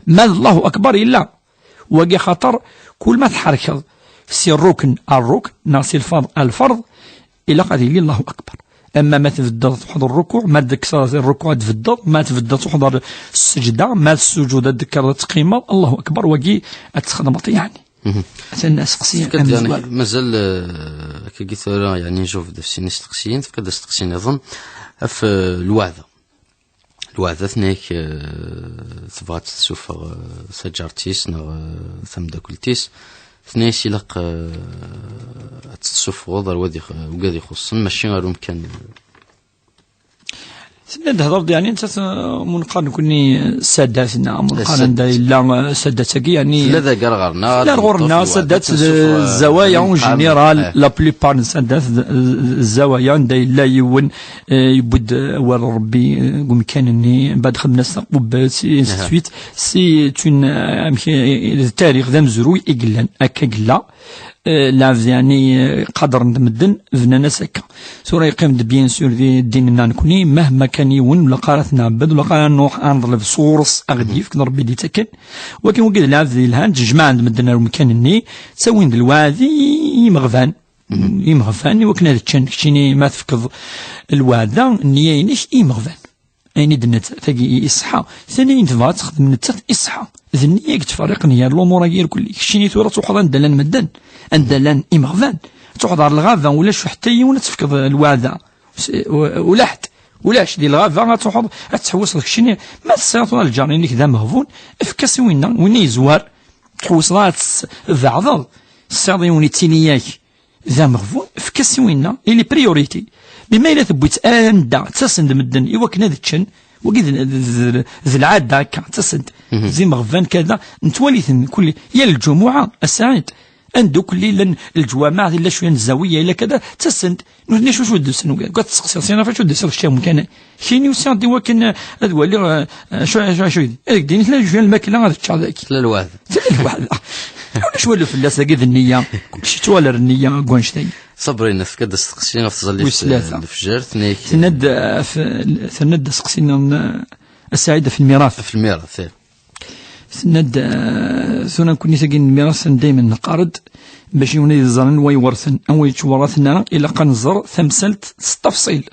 Ma d Allahu Akbar yella. Wagi axaṭer, kul ma tḥerkeḍ si rrukn ar rrukn, neɣ si lferḍ ar lferḍ, ilaq ad yili Allahu Akbar. Ama ma tbeddeḍ truḥeḍ ar rrukuɛ, ma d-tekkseḍ si rrukuɛ ad tbeddeḍ, ma tbeddeḍ truḥeḍ ar sseǧda, ma d ssuǧud ad d-tekkreḍ ad teqqimeḍ, Allahu Akbar, wagi ad txedmeḍ, yeɛni. Atan aseqsi amezwaru. Mazal, eh, akkagi tura, yeɛni, ncuba-d ɣef sin isteqsiyen, tefka-d asteqsi niḍen ɣef, eh, lweɛda. Lweɛda tenna-k, eh, tebɣa ad tessufeɣ, eh, taǧart-is neɣ, eh, tamdakelt-is. Tenna-yas ilaq, eh, ad tt-tessufɣeḍ ar wad ix-, wigad ixuṣṣen, mačči ar umkan. Tenna-d, hedreḍ, yeɛni, nettat, eh, mu neqqar nekkni, eh, sadat, neɣ mu neqqar anda yella, eh, sadat-agi, yeɛni, tella d agar ɣer-neɣ, tella ɣur-neɣ, sadat, eh, zzawaya en général, la plupart n sadat, d, d, zzawaya anda yella yiwen, eh, yewwi-d, eh, awal n Rebbi, eh, deg umkan-nni, mbeɛd xedmen-as taqubbelt, et ainsi de suite. C'est une, eh, amek, eh, d tarix, d amezruy i yellan, akka i yella. Eh, lɛebd, yeɛni, eh, qadren-d medden, bnan-as akka. Tura yeqqim-d, bien sûr, di ddin-nneɣ nekkni, mahma kan yiwen, ur ilaq ara ad t-nɛebbed, ur ilaq ara ad nruḥ ad neḍleb sɣur-s, ad ɣ-d-yefk, d Rebbi i d-yettaken. Wagi, wagi d lɛebd yelhan, ttejmaɛen-d medden ar umkan-nni, ttawin-d lweɛd i, i imeɣban. Imeɣban, i wakken ad ččen, keččini ma tefkeḍ lweɛda, nniya-inek i imeɣban. Ayen i d-nettat tagi iṣeḥḥa, tani ayen tebɣa ad texdem nettat iṣeḥḥa. D nniya i yettferriqen gar lumuṛ-agi irkelli. Keččini tura ad truḥeḍ anda llan medden, anda llan imeɣban. Ad truḥeḍ ɣer lɣaba, ulac ḥetta yiwen ad tefkeḍ lweɛda. S-, u-, ulaḥ-d, ulac di lɣaba ad truḥeḍ ad tḥewwseḍ keččini. Ma tesɛiḍ tura lǧar-inek d ameɣbun, efk-as i winna, winna yezwar. Tḥewwseḍ ad tbeɛdeḍ, tesɛiḍ yiwen yettini-yak d ameɣbun, efk-as i winna, ili priorité. Mi ma yella tewwi-tt anda ttasen-d medden i wakken ad ččen, wagi d, d, d, d lɛada akka, ttasen-d d imeɣban kada, nettwali-ten kulli, yal lǧumuɛa, a Saɛid, anda kulli llan lǧwamaɛ, yella cwiya n zzawiya, yella kada, ttasen-d. Nutni acu d-usen ugar? Gad tseqsiḍ, sina ɣef acu d-usiḍ kečč a Mukan? Kini usiɣ-d i wakken, eh, ad waliɣ, eh, acu, acu, acu yid-, ad k-d-ini tella cwiya n lmakla ad ččeɣ dagi. Tella lweɛda. Tella lweɛda. Ulac walu fell-as dagi d nniya. Kulci yettwali ar nniya deg wanect-agi. Sabrina, tefka-d asteqsi ɣef tẓallit, wis tlata, eh, n lefjer, tenna-k, tenna-d, eh, f-, tenna-d asteqsi-nniḍen, eh, a Saɛid, ɣef lmirat. Ɣef lmirat, eh. Tenna-d, eh, tura nekkni tagi n lmirat, daymen neqqar-d, bac yiwen ad iẓren wa iwerten, anwa yettwerraten ara, ilaq ad nẓer tamsalt s ttafṣil.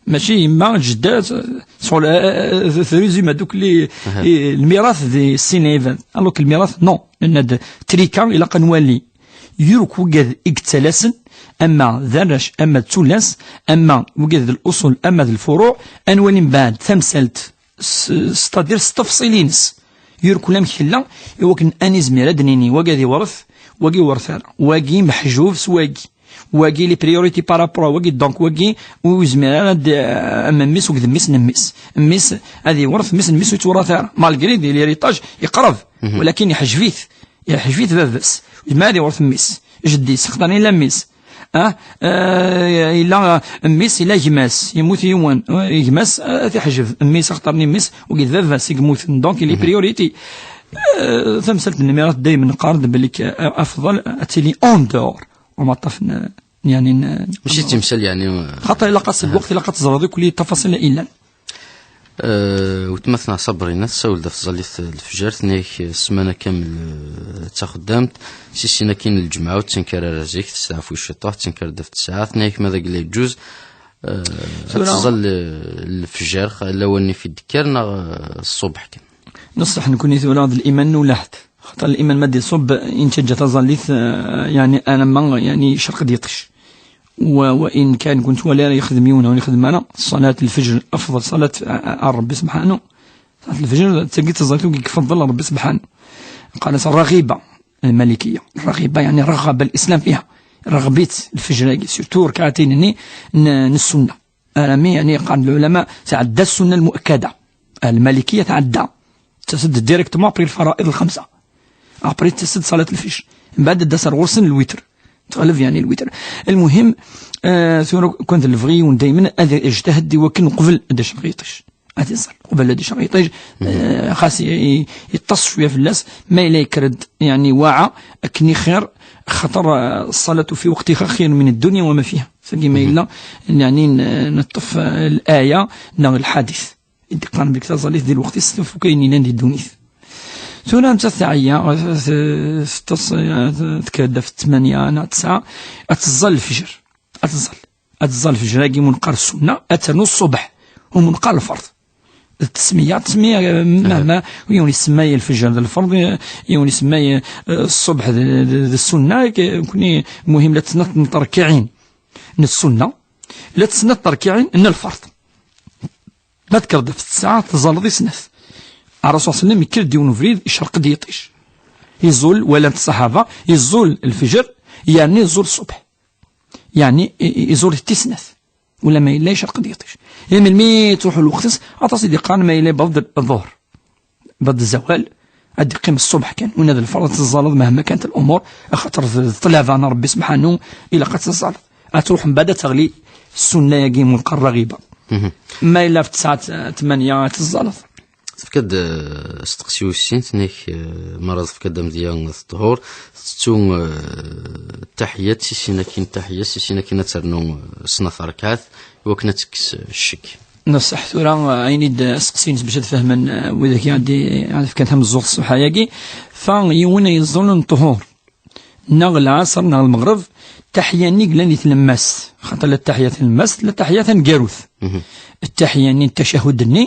Mačči yemma, jedda, s-, s-, eh, eh, truzim adukli, aha, eh, lmirat di sin ibad. Alors que lmirat, non. Nenna-d trika, ilaq ad nwali. Yuruk wigad i yettalasen, ama d arrac, ama d tullas, ama wigad d l'usul, ama d lfuruɛ, ad nwali mbeɛd tamsalt, s-, c'est-à-dire s ttafṣil-ines. Yuruk ulamek tella, i wakken ad nizmir ad d-nini, wagi ad iwret, wagi ur iwret ara, wagi meḥjub s wagi. Wagi les priorités par rapport à wagi, donc wagi ur yezmir ara ad, am mmi-s, ur d mmi-s n mmi-s. Mmi-s ad iwret, mmi-s n mmi-s ur yettwerret ara. Malgré di l'héritage yeqreb, mhm, walakin iḥejb-it. Iḥejb-it baba-s. Yezmer ad iwret mmi-s. Jeddi-s, xaṭer yella mmi-s. Ah, eh, yella mmi-s, yella gma-s, yemmut yiwen. Eh, gma-s, eh, ad t-iḥjeb mmi-s, xaṭer n mmi-s, wagi d baba-s i yemmuten. Donc, il est, mhm, priorité. Eh, tamsalt n lmirat daymen neqqar-d belli k-, eh, afḍel ad tili en dehors umaṭṭaf n, yani, n, mačči d timsal, yani, eh, xaṭer ilaq-as lweqt, ilaq ad teẓreḍ akk les tafaṣil i yellan. Eh, weltma-tneɣ Sabrina tessawel-d ɣef tẓallit n lefjer, tenna-k, eh, ssmana kamel, eh, d taxeddamt, si sin akin lǧemɛa ur tettenkar ara zik, testeɛfu ciṭuḥ, tettenkar-d ɣef tesɛa, tenna-k ma d agla yeǧǧuz, eh, ad tura teẓẓal, eh, lefjer, xa-, lawan-nni fi d-tekker, neɣ, eh, ṣṣubeḥ kan? Neṣṣeḥ nekkni tura d liman n ulaḥed. Xaṭer liman ma d-iṣubb, intaǧǧa taẓallit, eh, yani, alamma, yani, icreq-d yiṭij. Wa, wa in kan kunt wala ara yexdem yiwen, ur yexdem ara. Ṣalat lfejr, afḍel ṣalat, a, a, a Ṛebbi sebḥanu. Ṣalat lfejr, d tagi taẓallit i ifeḍḍel Ṛebbi sebḥanu. Qqaren-as rraɣiba, lmalikiya. Rraɣiba, yani, raɣaba lislam fiha. Raɣbit lfejr-agi, surtout rkaɛatin-nni n, n ssunna. Arami, yani, qqaren lɛulama, tɛedda ssunna lmuakkada. Lmalikiya tɛedda. Tettas-d directement après lfaraid lxemsa. Après tettas-d ṣalat lfejr. Mbeɛd ad d-tas ar ɣur-sen lwitr. Teɣleb, yani, lwitr. Lmuhim, eh, tura kan d lebɣi-wen daymen ad ijtahed i wakken qbel ad d-icerq yiṭij. Ad iẓẓal. Qbel ad d-icerq yiṭij, eh, xas i, i, yeṭṭes cwiya fell-as, ma yella yekker-d, yani, waɛa, akken i xir, xaṭer, eh, ṣṣalatu fi waqtiha xir min ad-dunya wa ma fiha. Sagi ma yella, yani, n-, neṭṭef, eh, laya neɣ lḥadit. I d-iqqaren belli taẓallit di lweqt-is tfuk ayen yellan di ddunit. Tura nettat teɛya, t-, teṭṭes, eh, tekker-d ɣef ttmanya neɣ tesɛa, ad teẓẓal lefjer. Ad teẓẓal. Ad teẓẓal lefjer-agi mu neqqar ssunna, ad ternu ṣṣubeḥ, u mu neqqar lferḍ. D ttesmiya, ttesmiya, eh, mahma yiwen isemma-yi lefjer d lferḍ, eh, yiwen isemma-yi, eh, ṣṣubeḥ d, d, d ssunna, k-, kuni muhim la tesnat n terkiɛin n ssunna, la tesnat terkiɛin n lferḍ. Ma tekkreḍ ɣef tesɛa, teẓẓaleḍ i snat. Ṛṛasul ṣalla Llahu ɛalayhi wa sallam yekker-d yiwen ubrid, icreq-d yiṭij. Iẓul, walan-t ṣṣaḥaba, iẓul lefjer, yerna iẓul ṣṣubeḥ. Yeɛni, i-, i-, iẓul-it i snat. Ulamma yella icreq-d yiṭij. I melmi yettruḥu lweqt-is, aṭas i d-iqqaren ma yella yewweḍ-d ḍḍuhr. Bad zzawal, ad d-iqqim ṣṣubeḥ kan. Winna d lferḍ ad teẓẓaleḍ mahma kant l'umur, axaṭer d, d ṭṭlaba n Ṛebbi sebḥanu, ilaq ad teẓẓaleḍ. Ad truḥ mbeɛd ad teɣli ssunna-agi mu neqqar rraɣiba. Mhm. Ma yella ɣef tesɛa, eh, tmanya ad teẓẓaleḍ. Tefka-d, eh, asteqsi wis sin, tenna-k, eh, mi ara tefka-d amedya n ṭṭhur, tettu, eh, taḥiyat, si sin akin taḥiyat, si sin akin ad ternu, eh, snat rakaɛat, i wakken ad tekkes, eh, ccek. Neṣṣeḥ tura, eh, ayen i d-, asteqsi-ines bac ad fehmen, eh, widak i ad, ad fken tameẓẓuɣt ṣṣbeḥ-agi. Fa yiwen ay iẓẓulen ṭṭhur, neɣ lɛaṣer, neɣ lmeɣreb, taḥya-nni yellan di tlemmast. Xaṭer la taḥya tlemmast, la taḥya taneggarut. Mhm. Taḥya-nni n ttacahud-nni,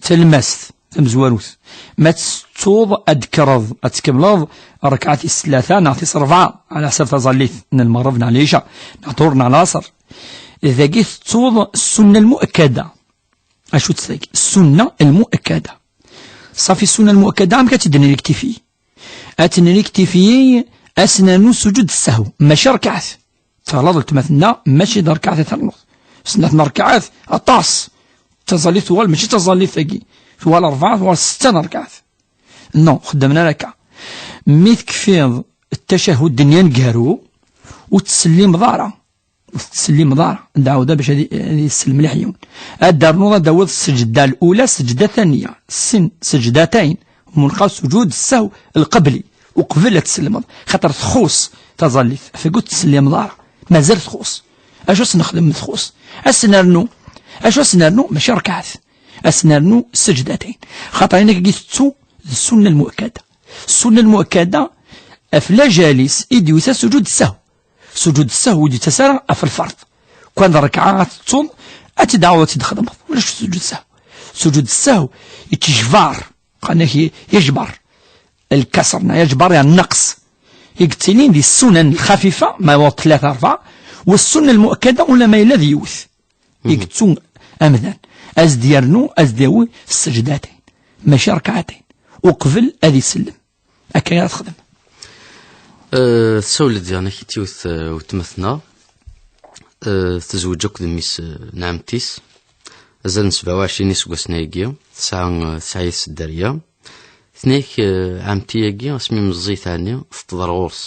Talmast tamezwarut, ma tettuḍ ad d-kkreḍ ad tkemmleḍ rrekɛa tis tlata neɣ tis rebɛa, ɛla ḥsab taẓallit n lmeɣreb neɣ lɛica neɣ ṭhur neɣ lɛaṣer. Dagi tettuḍ ssunna lmuakkada. Acu-tt tagi? Ssunna lmuakkada. Ṣafi, ssunna lmuakkada, amek ad tt-id-nriktifi? Ad tt-nriktifi, ad s-nernu sujud ssahw, mačči rrekɛat. Teɣlaḍ weltma-tneɣ, mačči d rrekɛat i ternuḍ. Snat n rrekɛat, aṭas. Taẓallit tuɣal mačči d taẓallit tagi. Tuɣal rebɛa, tuɣal setta n rrekɛat. Non, xeddmen ara akka. Mi tekfiḍ ttacahud-nni aneggaru, ur tettsellimeḍ ara. Ur tettsellimeḍ ara. Ad d-ɛawdeɣ bac ad i-, ad yessel mliḥ yiwen. Ad d-ternuḍ ad d-tawiḍ sseǧda lula, sseǧda taniya. Sin, sejdatayn. Mulqa sujud ssahw lqebli. Uqbel ad tsellemeḍ. Xaṭer txuṣ taẓallit. Tagi ur tettsellimeḍ ara. Mazal txuṣ. Acu ad s-nexdem txuṣ? Ad s-nernu. Acu ad s-nernu? Mačči rrekɛat. Ad s-nernu sejdatayn. Xaṭer ayen akka i tettu d ssunna lmuakkada. Ssunna lmuakkada, ɣef lajalis i d-yusa sujud ssahw. Sujud ssahw ur d-yettas ara ɣef lferḍ. Kan d rrekɛa ad tettuḍ, ad tt-id-ɛawdeḍ ad tt-id-txedmeḍ. Ulac sujud ssahw. Sujud ssahw yettejbar, qqaren-ak yejber. Lkasr neɣ yejber, yeɛni nnaqs. I yettilin di ssunan lxafifa, ma yewweḍ tlata, rebɛa, wa ssunna lmuakkada, ula ma yella d yiwet. I yettu amdan. Ad s-d-yernu, ad s-d-yawi ssejdatayn. Mačči rrekɛatayn. Uqbel ad isellem. Akka ara texdem. Eh, tsawel-d diɣen akit yiwet, eh, weltma-tneɣ. Eh, tezweǧ akked mmi-s, eh, n ɛemti-s. Azal n sebɛa u ɛecrin iseggasen ayagi. Tesɛa, eh, tesɛa yis dderya. Tenna-ak, eh, ɛemti-agi, asmi meẓẓiyet ɛni, teṭṭeḍ ar ɣur-s.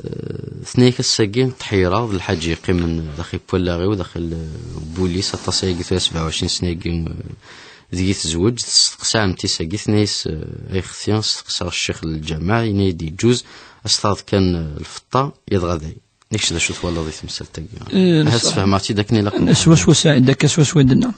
Eh, tenna-ak ass-agi tḥeyreɣ d lḥaǧa yeqqimen daxil n wallaɣ-iw, daxil, eh, n wul-is, aṭas ayagi tura sebɛa u ɛecrin sna-agi, eh, deg-i tezweǧ, testeqsa ɛemti-s-agi, tenna-yas, eh, ay xti, steqsaɣ ccix n lǧameɛ, yenna-yi-d yeǧǧuz, as-taɣeḍ kan, eh, lfeṭṭa, yadɣa dayen. Nekk d acu twalaḍ di temsalt-agi? Eh, ahat sfehmeɣ-tt-id akken ilaq. Swaswa Saɛid, akka swaswa i d-tenna.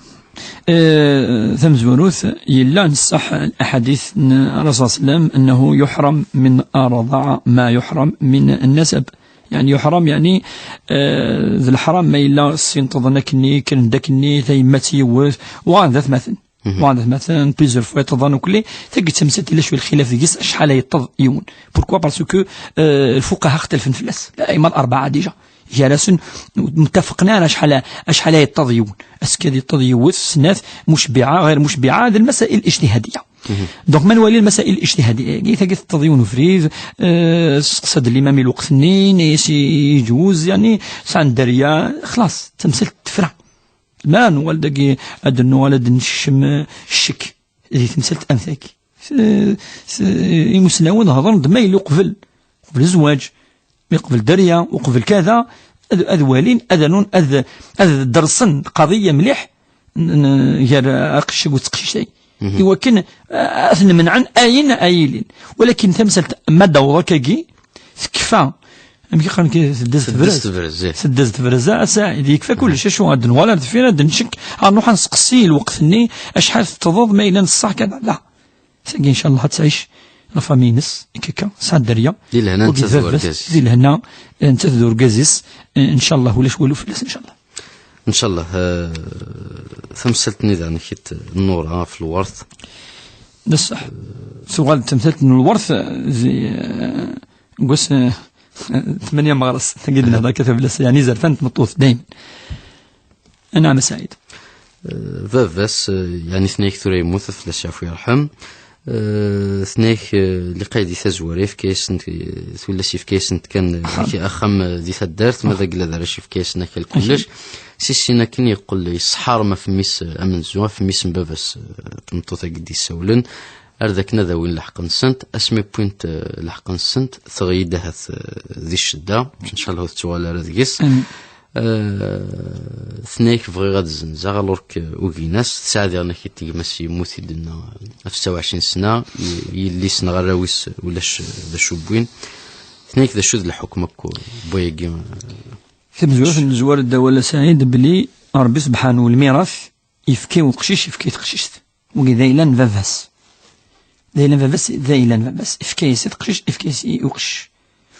Eh, tamezwarut, yella nṣaḥ lḥadit n Rasul sallam, أنه يحرم من الرضاعة ما يحرم من النسب. يعني يحرم، يعني, eh, d leḥram ma yella ssinṭḍen akkenni, kkren-d akkenni, tayemmat yiwet, uɣalen d atmaten. Bon, مثلا plusieurs fois yeṭṭeḍ ukli, tagi d tamsalt yella cwi lxilaf deg-s, acḥal ay yeṭṭeḍ yiwen. Pourquoi? Parce que, euh, lfuqaha xtalfen fell-as. La'imma l-arba'a déjà. Gar-asen, ur ttafaqen ara acḥal, acḥal ay yeṭṭeḍ yiwen. Est-ce que ad yeṭṭeḍ yiwet, snat, mucbiɛa, ɣir mucbiɛa, d lmasail ijtihadiya. Donc, ma nwali lmasail ijtihadiya, tagi teṭṭeḍ yiwen ubrid, euh, testeqsa-d limam i lweqt-nni, yenna-yas yeǧwez, yeɛni, sɛan dderya, xlas, tamsalt tefra. Ma nuɣal dagi ad nuɣal ad d-nekcem, eh, ccek di temsalt am tagi. S-, s-, imusnawen hedren-d ma yella uqbel, uqbel zzwaǧ, mi qbel dderya, uqbel kada, ad, ad walin, ad rnun, ad, ad dersen lqaḍiyya mliḥ, n-, n-, gar aqcic akked teqcict-agi. Iwakken, eh, ad ten-menɛen ayen ay ilin. Walakin tamsalt ma d-taweḍ akkagi, tekfa. Amek i qqaren ki-, teddez tebrez. Teddez tebrez, ih. Teddez tebrez, a Saɛid, yekfa kullec, acu, ad d-nuɣal ar deffir, ad d-ncekk, ad nruḥ ad nseqsi lweqt-nni, acḥal teṭṭḍeḍ ma yella n ṣṣeḥ kan, la. Tagi, ncallah, ad tɛic la famille-ines, i kika, tesɛa dderya. Di lehna nettat d urgaz-is. Di lehna, eh, nettat d urgaz-is, eh, ncallah, ulac walu fell-as, ncallah. Ncallah, eh, tamsalt-nni daɣen kit n Nura ɣef lwert. D ṣṣeḥ. Tuɣal-d temsalt n lwert, eh, di, eh, deg wass, eh, tmanya meɣres, tagi d-nehder akka fell-as, yeɛni zerfan tmeṭṭut, daymen. Anɛam a Saɛid. Eh, baba-s, eh, yeɛni tenna-ak tura yemmut, ad fell-as yeɛfu yerḥem. Eh, tenna-ak, eh, liqay di tazwara, yefka-yasen-t, eh, tullas yefka-yasen-t kan, eh, axxam, eh, di taddart, ma d agellad ara s-yefka-yasen akal kullec. Si sin akken yeqqel yesḥarem ɣef mmi-s, eh, amenzu, ɣef mmi-s n baba-s, eh, tmeṭṭut-agi d-yessawlen, ar d akken ad awin lḥeqq-nsent, asmi wwint, eh, lḥeqq-nsent, teɣli-d ahat, eh, di ccedda, ncallah ur tettuɣal ara deg-s. Amin. Eh, tenna-ak bɣiɣ ad zzenzeɣ, alors que, eh, ugin-as, tesɛa diɣen akit gma-s yemmut i d-tenna, eh, ɣef setta u ɛecrin sna, y-, yelli-s neɣ arraw-is, eh, ulac, eh, d acu wwin. Tenna-ak d acu d lḥukm akk, eh, n wayagi, eh, Tamezwarut n lezwar d awal a Saɛid belli Ṛebbi sebḥanu lmirat yefka i uqcic, yefka i teqcict. Wagi d ayla n baba-s. D ayla n baba-s, d ayla n baba-s. Yefka-yas i teqcict, yefka-yas i uqcic.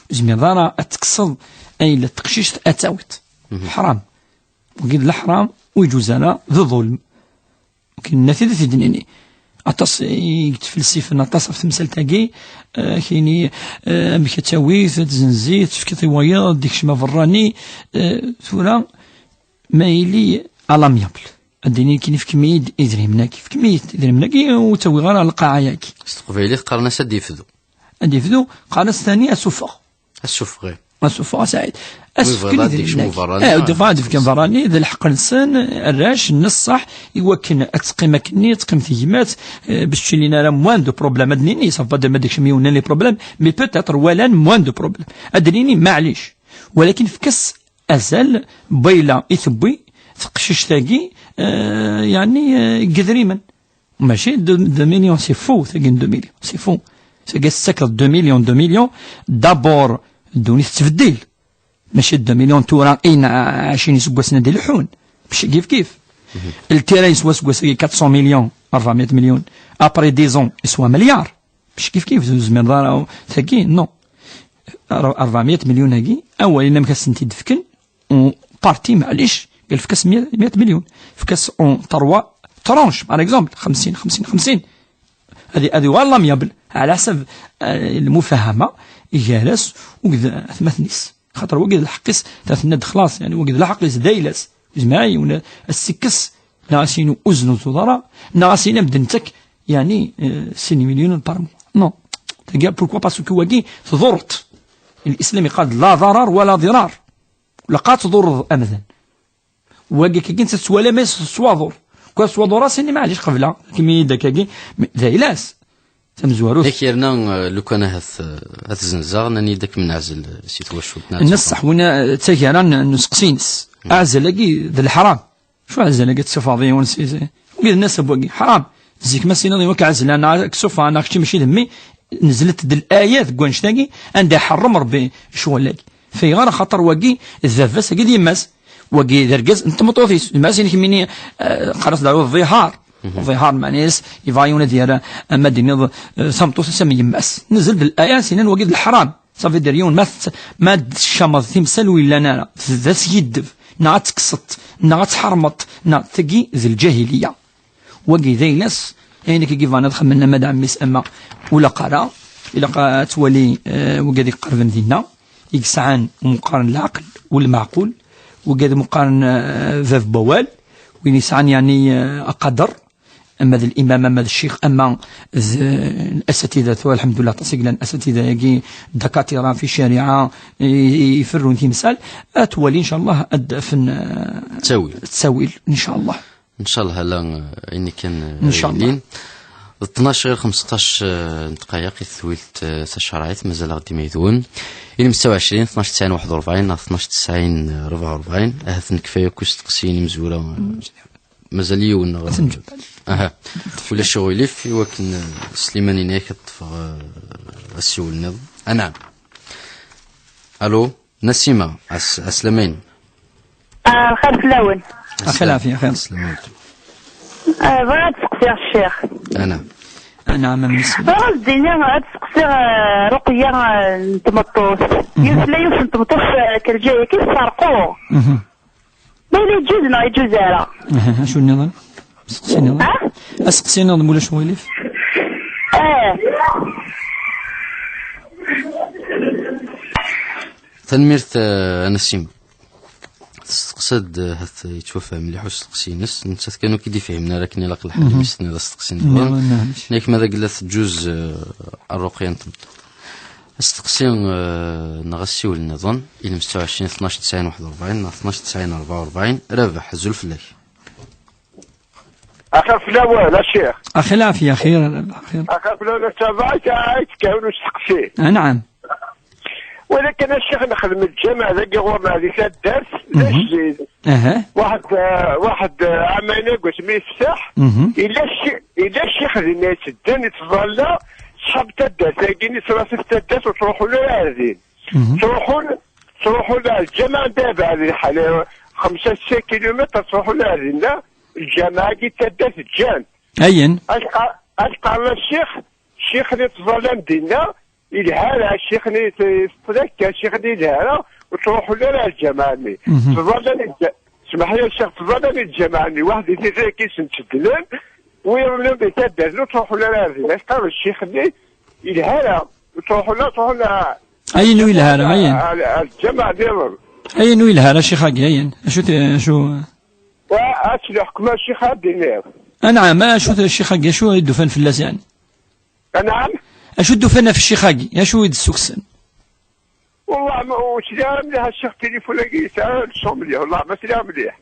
Ur tezmireḍ ara ad tekkseḍ ayla n teqcict ad tawiḍ. Ḥram. Wagi d leḥram, ur yeǧuz ara, d ḍulm. Kenna tid i t-id-nini. Aṭas i yettfelsifen aṭas ɣef temsalt-agi, eh, kini, eh, amek ad tawi, ad tzenzi, ad tefkeḍ i wayeḍ, ad d-ikcem aberrani, eh, tura, ma yili à l'amiable. Ad d-inin kini, fkem-iyi-d idrimen-agi, fkem-iyi-d idrimen-agi, ur ttawiɣ ara lqaɛa-agi. S teqbaylit qqaren-as ad d-yefdu. Ad d-yefdu, qqaren-as tani asufeɣ. Asufeɣ, ih. Asufeɣ, a Saɛid. Wi bɣiḍ ad d-ikcem uberrani, eh, ad d-ifken berrani, d lḥeqq-nsen, arrac, n ṣṣeḥ, i wakken ad teqqim akkenni, ad teqqim tegmat, eh, bac ur ilin ara moins de problèmes. Ad d-nini, ça veut pas dire ma d-ikcem yiwen les problèmes, mais peut-être walan moins de problèmes. Ad d-nini, maɛlic. Walakin fk-as azal, bayla i tewwi teqcict-agi, eh, yeɛni, eh, deg yedrimen. Mačči deux, deux millions, c'est faux, tagi n deux millions, c'est faux. Tagi tettakeḍ deux millions, deux millions, d'abord, ddunit tettbeddil. Mačči deux millions tura, ayen ɛecrin iseggasen ad d-ileḥḥun. Mačči kif kif. Ltira yeswa aseggas-agi quatre cents millions, أربعمية مليون. Après dix ans, yeswa milliard. Mačči kif kif, ur tezmireḍ ara, tagi, non. Ar-, أربعمية مليون-agi, awal-in amek ad sen-t-id-fken, u parti, maɛlic, قال fk-as مية، مية مليون. Fk-as en trois tranches, par exemple, خمسين، خمسين، خمسين. هذه، هذه هو l'amiable، على حسب, eh, المفاهمة، igar-as, u d atmaten-is. خاطر wagi d lḥeqq-is, ta tenna-d xlaṣ, يعني, wagi d lḥeqq-is, d ayla-s. Yezmer yiwen ad s-ikkes, neɣ ad s-yini ur tnuzuḍ ara, neɣ ad s-yini ad m-d-nettak, يعني, eh, sin imelyunen par mois. Non. Tagi, pourquoi? Parce que wagi tḍurreḍ. L'islam iqqar-d لا ضرر ولا ضرار. Ilaq ad tḍurreḍ amdan. Wagi kagi netta tettwala ma s-, s waḍur. Kul s waḍur-as ini, maɛlic, qebla. Kemmi-yi-d akkagi, mais d ayla-s. Tamezwarut. Yak yerna, eh, lukan ahat, eh, ad t-zenzeɣ, nnan-iyi-d ad kem-neɛzel, eh, si twacult. Nna ṣṣeḥ, wina, eh, d taggara n, n useqsi-ines. Aɛzel-agi d leḥram. Acu aɛzel-agi ad tessufɣeḍ yiwen si, si, wagi d nasab wagi. Ḥram. Zik ma s-tiniḍ i wak ɛezlan, neɣ ad k-sufɣeɣ, neɣ kečči mačči d mmi, nezlet-d laya deg wannect-agi, anda iḥerrem Rebbi ccɣel-agi. Fayɣer? Axaṭer wagi d baba-s, agi d yemma-s. Wagi d argaz n tmeṭṭut-is. Yemma-s inek mini, eh, qqaren-as daɛwa ḍḍihaṛ. Ḍḍihaṛ, meɛna-yas, yebɣa yiwen ad yerr, ama d-tiniḍ, eh, tameṭṭut-is am yemma-s. Nezl-d laya, s-inan wagi d leḥram. Ça veut dire yiwen ma t-, ma d-teccameḍ timsal ur yellan ara, d, d askiddeb, neɣ ad tekkseḍ, neɣ ad tḥermeḍ, neɣ tagi d lǧahiliya. Wagi d ayla-s, ayen akka i yebɣan ad xemmen ama d ɛemmi-s ama ulaq ara, ilaq ad twali, eh, wigad iqerben dinna, i yesɛan umeqqar n leɛqel u lmeɛqul, wigad meqqaren, eh, bab n wawal, win yesɛan yeɛni, eh, aqader, ama d limam, ama d ccix, ama d, eh, asatida, tura lḥemdullah aṭas i yellan asatida-agi, dakatira fi ccariɛa, i, i iferrun timsal, ad twali, ncallah, ad d-afen, eh, ttawil. Ttawil, ncallah. Ncallah, ala, eh, ayen kan, eh, ncallah. Yilin. D ttnac ɣir xemseṭṭac, eh, n ddqayeq i tedwilt, eh, tacerɛit, mazal-aɣ dima yid-wen. Ilem ستة وعشرين، اثناش تسعين واحد وأربعين، neɣ اثناش تسعين أربعة وأربعين. Ahat nekfa yakk usteqsi n imezwura, eh, mazal yiwen neɣ. Ad t-nǧebbal. Aha. Ulac aɣilif, i wakken, eh, Sliman yenna-ak ad ṭṭfeɣ, eh, asiwel nniḍen. Anɛam. Alo. Nasima, as-, aslamayen. Ah, lxir fell-awen. Axir lɛafya, axir. Aslamayen. Ah, bɣiɣ ad seqsiɣ ccix. Ana. Ana, ma mnis. Bɣiɣ ad d-iniɣ, ad seqsiɣ, ah, Ruqeyya, ah, n tmeṭṭut. Mhm. Yiwet la yiwet n tmeṭṭut, ah, kerǧa-yaki tesserqu. Mhm. Ma yella yeǧǧuz neɣ yeǧǧuz ara? Aha, acu nniḍen? Aseqsi nniḍen? Ah? Aseqsi nniḍen, ma ulac aɣilif? Eh. Tanemmirt, eh, a Nasima. Testeqsa-d, eh, hat yettwafham mliḥ usteqsi-ines, nettat kan ur k-id-ifhimen ara akken ilaq lḥal, mhm, imi s-tenniḍ asteqsi nniḍen. Nniḍen, maɛlic. Yak ma d agella teǧǧuz, eh, rruqya n tmeṭṭut. Asteqsi, eh, neɣ asiwel nniḍen, ilem ستة وعشرين، اثناش تسعين واحد وأربعين neɣ اثناش تسعين أربعة وأربعين. Rabeḥ, azul fell-ak. Axir fell-awen, a ccix. Axir lɛafya, axir, axir. Axir fell-awen, ça va, ay tekkawen usteqsi. Anɛam. Walakin a ccix, nexdem lǧameɛ dagi ɣur-neɣ di taddart, d, mhm, ajdid. Aha. Waḥed, eh, waḥed, eh, ɛamayen deg wasmi yefteḥ, mhm, yella cci-, yella ccix dinna yettedden, yettẓalla, ṣṣḥab taddart-agi, yettṛaṣif taddart, ur ttruḥun ara ar din. Mhm. Ttruḥun, ttruḥun ar lǧameɛ anda yebɛed lḥal, eh, xemsa, ssetta kilumitr, ttruḥun ar dinna, lǧameɛ-agi d taddart ǧǧan. Ayen? Ad qa-, ad qqaren a ccix, ccix-nni ttẓallan dinna, yelha ara, ccix-nni t-, teṭṭel akka, ccix-nni yelha ara, ur ttruḥun ara ar lǧameɛ-nni. Mhm. Ttẓallan i lǧa-, smeḥ-iyi a ccix, ttẓallan i lǧameɛ-nni, waḥed i tira-agi sen-tteddlen, Wi iḍelli di taddart, ur ttruḥun ara ar din. Acqa ccix-nni yelha ara. Ur ttruḥun ara, ttruḥun ara. Ayen ur yelha ara, ayen. Ar, ar lǧameɛ nniḍen. Ayen ur yelha ara, ccix-agi, ayen. Acu t-, acu? Wa, ad tt-neḥkem a ccix, ad d-iniḍ. Anɛam, acu t-, ccix-agi, acu i d-ufan fell-as, yeɛni? Anɛam? Acu d-ufan ɣef ccix-agi? Acu i d-ssukksen? Wallah, ma, ur sliɣ ara mliḥ a ccix, tilifun-agi yesɛa leṣon mliḥ. Wallah, ma sliɣ mliḥ.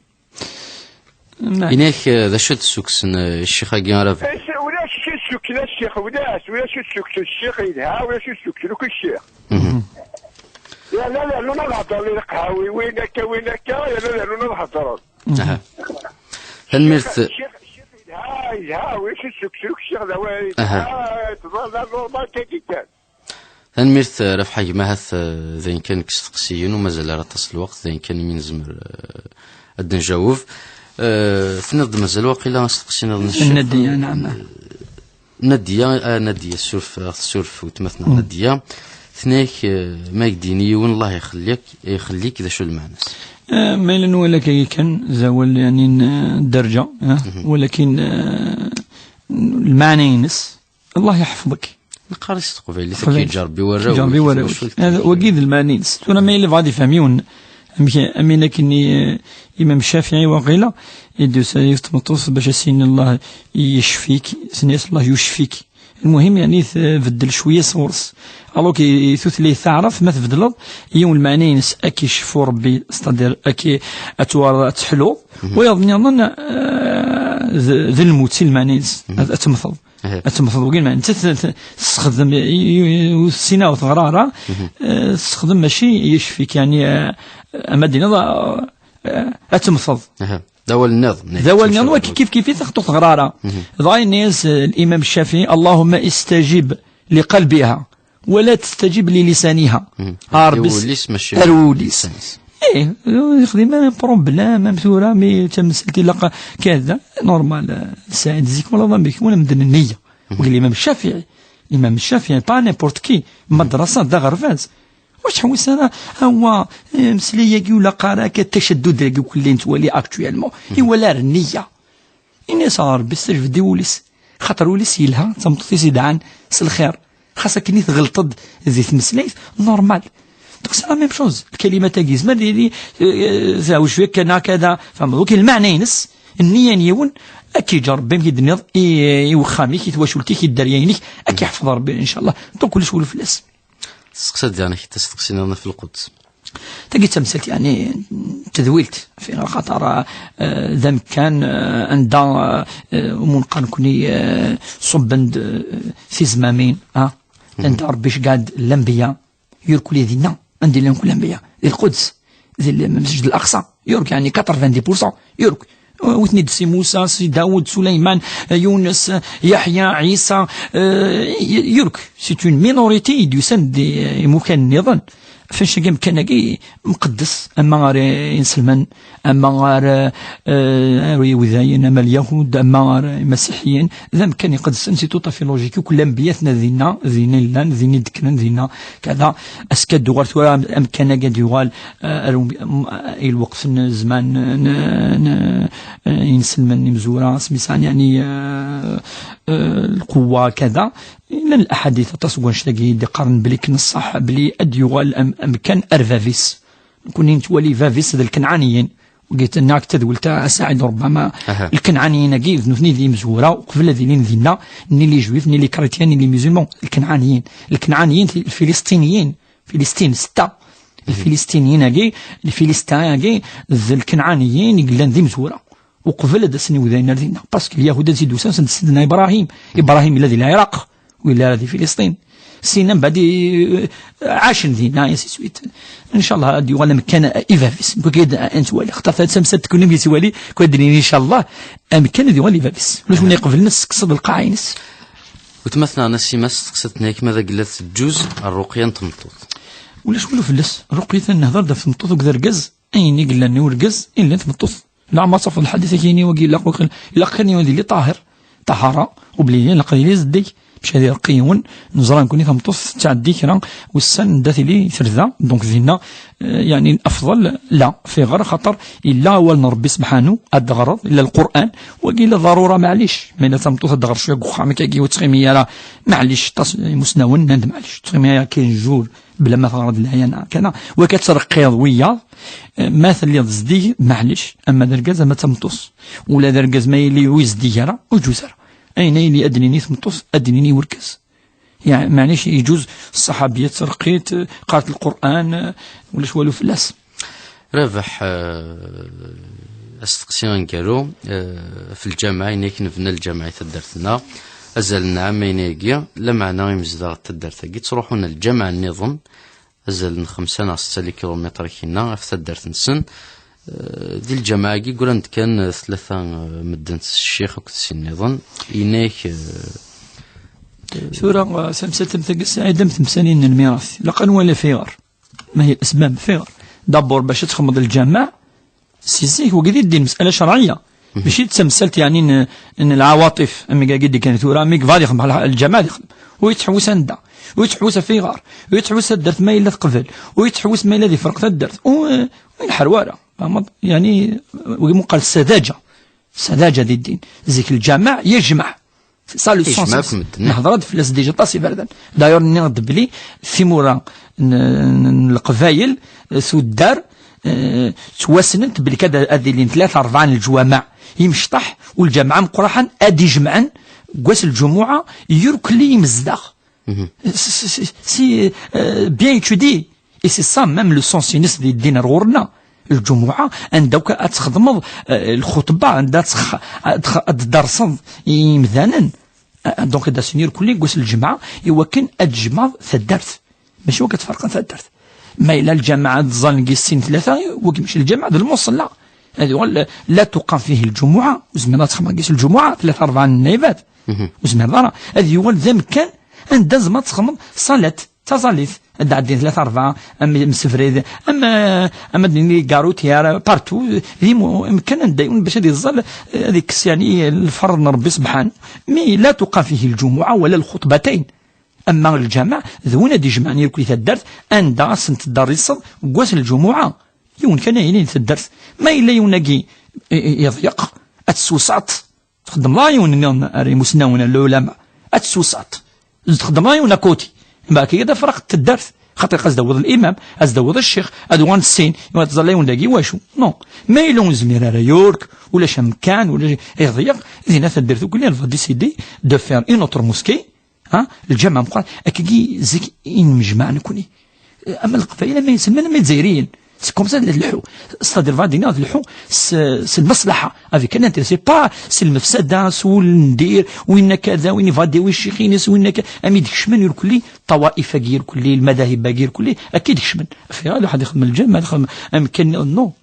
Ini-ak, eh, d acu d-ssukksen, eh, ccix-agi ara bɣiɣ? Eh, ulac acu d-ssukksen a ccix, ulac, ulac acu d-ssukksen ccix, yelha, ulac acu d-ssukksen akk ccix. Mhm. Yerna rennun ad heddren i leqhawi, win akka, win akka, yerna rennun ad heddren. Aha. Tanemmirt. Ccix, ccix yelha, yelha, ulac acu d-ssukksen akk ccix, d awal, aha, yelha, tḍal, d normal kan jiddan. Tanemmirt, eh, Rabaḥ a gma, ahat, eh, d ayen kan deg isteqsiyen, ur mazal ara aṭas n lweqt, d ayen kan imi nezmer, eh, ad d-njaweb. Eh, tenniḍ-d mazal waqila asteqsi nniḍen. Nadiya, naɛam. Eh, Nadiya, ah, Nadiya, suref, ah, suref, weltma-tneɣ Nadiya. Tenna-ak, eh, ma ak-d-yini yiwen, Allah ixelli-k, ixelli-k, d acu lmeɛna-s? Eh, ma yella nwala-k kan, d awal, yeɛni, n, eh, dderǧa, eh, walakin, eh, lmeɛna-ines, Allah yeḥfeḍ-ik. Neqqar-as s teqbaylit, ad k-yeǧǧerbi warraw-ik, yeǧǧerbi warraw-ik. Hada, wagi d lmeɛna-ines. Tura ma yella bɣa ad ifhem yiwen, amek, am akken i, eh, Imam Ccafiɛi waqila, i d-yusa yiwet tmeṭṭut bac as-yini Allah yecfik, tenna-yas Allah yucfik. Lmuhim, yeɛni, tbeddel cwiya sɣur-s. Alors que i tutlayt taɛrabt, ma tbeddleḍ, yiwen lmeɛna-ines, ad k-icfu Rebbi, c'est-à-dire, ad k-, ad tuɣaleḍ, ad teḥluḍ, wayeḍ nniḍen, eh, d, d lmut i lmeɛna-ines, ad, ad temmteḍ. Ad temmteḍ, wagi, ma netta t-, t-, tessexdem, i, i, i, ur tessin ara ur teɣra ara, eh, tessexdem mačči yecfik, yeɛni, eh, ama d-tiniḍ, eh, eh, ad temmteḍ. Aha. D awal nniḍen. D awal nniḍen, wagi kif kif i t-, ur teɣra ara. Dɣa yenna-yas, eh, Limam Ccafiɛi, اللهم استجب لقلبها ولا تستجب للسانها. A Rebbi, ar wul-is, mačči ar wul-is. Lisan-is. Eh, yexdem am problème, am tura, mi tamsalt ilaq kada, normal, eh, Saɛid, zik wala ḍamek, wala medden nniya. Wagi Limam Ccafiɛi, Limam Ccafiɛi, pas n'importe qui, madrasa, d aɣerbaz. Ur ttḥewwis ara, awa, eh, mmeslay-agi ula qqar akka, tacaddud-agi kulli nettwali actuellement. Iwala ar nniya. Ini-as a Rebbi, stajbed i wul-is. Xaṭer wul-is yelha, d tameṭṭut-is yedɛan s lxir. Xas akken i tɣelṭeḍ di tmeslayt, normal. Donc c'est la même chose. Lkalimat-agi, yezmer ad yili, eh, tɛawed cwiya kan hakada, tfehmeḍ. Wagi lmeɛna-ines, nniya n yiwen, ad k-yeǧǧ Rebbi, amek i d-tenniḍ, i, i wexxam-ik, i twacult-ik, i dderya-inek, ad k-yeḥfeḍ Rebbi, incallah. Donc ulac wul fell-as. Testeqsa-d daɣen asteqsi nniḍen ɣef Lquds. Tagi d tamsalt, yeɛni, n tedwilt, fi, axaṭer, eh, d amkan, eh, anda, eh, umunqar nekni, eh, ṣubben-d, eh, tizmamin, ah, anda Rebbi iceggeɛ-d lanbiya, yurkul dinna, anda llan kul lanbiya, di Lquds, di l-, Mesjid Al-Aqsa, yurk, yeɛni, quatre-vingt-dix pour cent, yurk. Wi ten-id-, Si Musa, Si Dawed, Suleyman, Yunes, Yeḥya, Ɛisa, eh, y-, yurk. C'est une minorité i d-yusan di, eh, imukan nniḍen. Ɣef wannect-agi, amkan-agi mqeddes, ama ɣer inselmen, ama ɣer, eh, ɣer yiwdayen, ama Lyahud, ama ɣer imasiḥiyen. D amkan iqedsen, c'est tout à fait logique. Akk lanbiya atna dinna, dinna i llan, dinna i d-kkren, dinna kada. Ass-a ad d-tuɣal tura am-, amkan-agi ad yuɣal, eh, ar um-, am-, i lweqt n zzman n, n, n, eh, inselmen imezwura, asmi sɛan, yeɛni, eh, eh, lqewwa, kada. Llan laḥadit aṭas n wannect-agi i d-iqqaren belli kken ṣṣeḥ, belli ad d-yuɣal am-, amkan ar bab-is. Nekkni nettwali bab-is d Lkenɛaniyen. Wagi tenna-k tadwilt a Saɛid, ṛebbama Lkenɛaniyen-agi d nutni d imezwura, uqbel ad ilin dinna, ni les juifs, ni les chrétiens, ni les musulmans. Lkenɛaniyen. Lkenɛaniyen, Lfilistiniyen. Filistin, setta. Lfilistiniyen-agi, Lfilistiyen-agi, d Lkenɛaniyen i yellan d imezwura. Uqbel ad asen iwdayen ar dinna. Parce que Lyahud ad d-usan send Sidna Ibrahim. Ibrahim yella di Lɛiraq, u yella ara di Filistin. Sin mbeɛd i, ɛacen dinna, ainsi de suite. Incallah ad yuɣal amkan i bab-is. Nekk ad nettwali. Xaṭer tamsalt tkun mi yettwali, nekk ad d-nini incallah, amkan ad yuɣal i bab-is. Ulac win iqeblen ad tessekkseḍ lqaɛa-ines. Weltma-tneɣ Nasima testeqsa-d, tenna-k ma d agella teǧǧuz rruqya n tmeṭṭut. Ulac walu fell-as. Rruqya-ten nehder-d ɣef tmeṭṭut akked argaz, ayen i yellan i urgaz, i yellan tmeṭṭut. Leɛmer tafeḍ lḥadit-agi-ini wagi ilaq, ilaq kan ad yili ṭaher, ṭaḥara, u belli ilaq ad yili zeddig. Mačči ad ireqqi yiwen, neẓra nekkni tameṭṭut tettɛeddi kra ussan anda tili terda, donc dinna, eh, yeɛni afḍel la, fiɣer, xaṭer yella awal n Ṛebbi sebḥanu, ad d-teɣreḍ, yella Lqur'an, wagi yella ḍarura, maɛlic, ma yella tameṭṭut ad d-tɣer cwiya deg uxxam, akkagi ur tettɣimi ara, maɛlic, aṭas imusnawen nnan-d maɛlic, ur tettɣimi ara quinze jours, bla ma teɣreḍ laya neɣ kana, wagi ad treqqiḍ wiyaḍ, eh, ma telliḍ zeddig, maɛlic, ama d argaz, ama d tameṭṭut, ula d argaz ma yili ur yezdig ara, ur yeǧǧuz ara. Ayen ay ad d-nini tmeṭṭut, ad d-nini urgaz. Yeɛni, maɛlic, yeǧǧuz ṣṣaḥabiya tettreqqi, teqqar Lqur'an, ulac walu fell-as. Rabeḥ, eh, asteqsi aneggaru, eh, ɣef lǧameɛ, ayen akken nebna lǧameɛ i taddart-nneɣ, azal n ɛamayen-agi, lameɛna imezdaɣ n taddart-agi ttruḥun ar lǧameɛ nniḍen, azal n xemsa neɣ setta likilumitr akkinna ɣef taddart-nsen. Eh, di lǧameɛ-agi ggran-d kan, eh, tlata, eh, medden s ccix akked sin nniḍen. Inek, eh, tura, eh, tamsalt am tagi, Saɛid, am temsalin n lmirat, ilaq ad nwali fiɣer. Ma hi lasbab fiɣer? D'abord, bac ad txedmeḍ lǧameɛ, si zik, wagi d ddin, mes'ala cerɛiyya. Mačči d tamsalt, yeɛni, n, n lɛawaṭif, am wagi d-ikkan tura, mi yebɣa ad yexdem lǧameɛ ad yexdem. Ur yettḥewwis anda, ur yettḥewwis ɣef iɣer, ur yettḥewwis taddart ma yella teqbel, ur yettḥewwis ma yella ad yefreq taddart. Ur, ur iḥerru ara. Fehmeḍ? Yeɛni, wagi muqal ssadaǧa. Ssadaǧa di ddin. Zik lǧameɛ yejmeɛ. C'est ça le sens. Yejmeɛ akk medden. Nehḍer-d fell-as déjà aṭas iberdan. D'ailleurs, nniɣ-d belli timura n, n, n Leqbayel, eh, tuddar, eh, ttwassnent belli kad ad ilin tlata rebɛa n leǧwameɛ imecṭaḥ, u lǧameɛ ameqqran ad d-ijemɛen deg wass n lǧumuɛa, yurkelli imezdaɣ. C'est, c'est, c'est, c'est, euh, bien étudié. Et c'est ça même le sens-ines di ddin ar ɣur-nneɣ. Lǧumuɛa, anda akk ad txedmeḍ, eh, lxuṭba, anda ad tx-, ad tx-, ad tderseḍ i yimdanen. Eh, donc, ad asen yurkelli deg wass n lǧemɛa, i wakken ad tjemɛeḍ taddart. Mačči wakken ad tferqeḍ taddart. Ma yella lǧameɛ ad ẓẓallen deg sin tlata, wagi mačči lǧameɛ, d lmuṣella. Ad yuɣal, la tuqam fihi lǧumuɛa, ur zmireḍ ad txedmeḍ deg-s lǧumuɛa, tlata rebɛa n nnayebat. Ur zmireḍ ara. Ad yuɣal d amkan anda tzemreḍ ad txedmeḍ ṣalat, taẓallit. Ad d-ɛeddin tlata rebɛa, am, am Sevrid, am, am ad nini Garoutier, partout, d imu-, amkan anda yiwen bac ad iẓẓal, ad ikkes, yeɛni, lferḍ n Rebbi sebḥanu. Mi la tuqam fihi lǧumuɛa wala lxuṭbatayn. Ama lǧameɛ, d win ad d-ijemɛen irkelli taddart, anda ad sen-tderriseḍ deg wass n lǧumuɛa. Yiwen kan ay yellan di taddart. Ma yella yiwen-agi i, i, iḍyeq, ad teswesɛeḍ. Txeddmeḍ ara yiwen nniḍen ar imusnawen, ar lɛulama. Ad teswesɛeḍ. Txeddmeḍ ara yiwen à côté. Mbeɛd akka ad tefreq taddart. Xaṭer ad s-d-tawiḍ limam, ad s-d-tawiḍ ccix, ad uɣalen sin, ad tẓalla yiwen dagi wacu. Non. Ma yella ur nezmir ara yurk, ulac amkan, ulac iḍyeq, dinna taddart akk elle va décider de faire une autre mosquée, Ha? Lǧameɛ meqqar, akkagi zik i nemjmaɛ nekni. Ama Leqbayel, ama Iselman, ama Izzayriyen. C'est comme ça ad nleḥḥu. C'est-à-dire, bɣiɣ ad iniɣ ad nleḥḥu s, s lmaslaḥa, avec un intérêt. C'est pas s lmefsada, s wul n dir, winna kada, win yebɣa ad yawi ccix-ines, winna ka-, am i d-kecmen irkelli, ṭṭawa'if-agi irkelli, lmadahib-agi irkelli, akka i d-kecmen. Fiɣ ad ixdem lǧameɛ, ad ixdem amkan, non.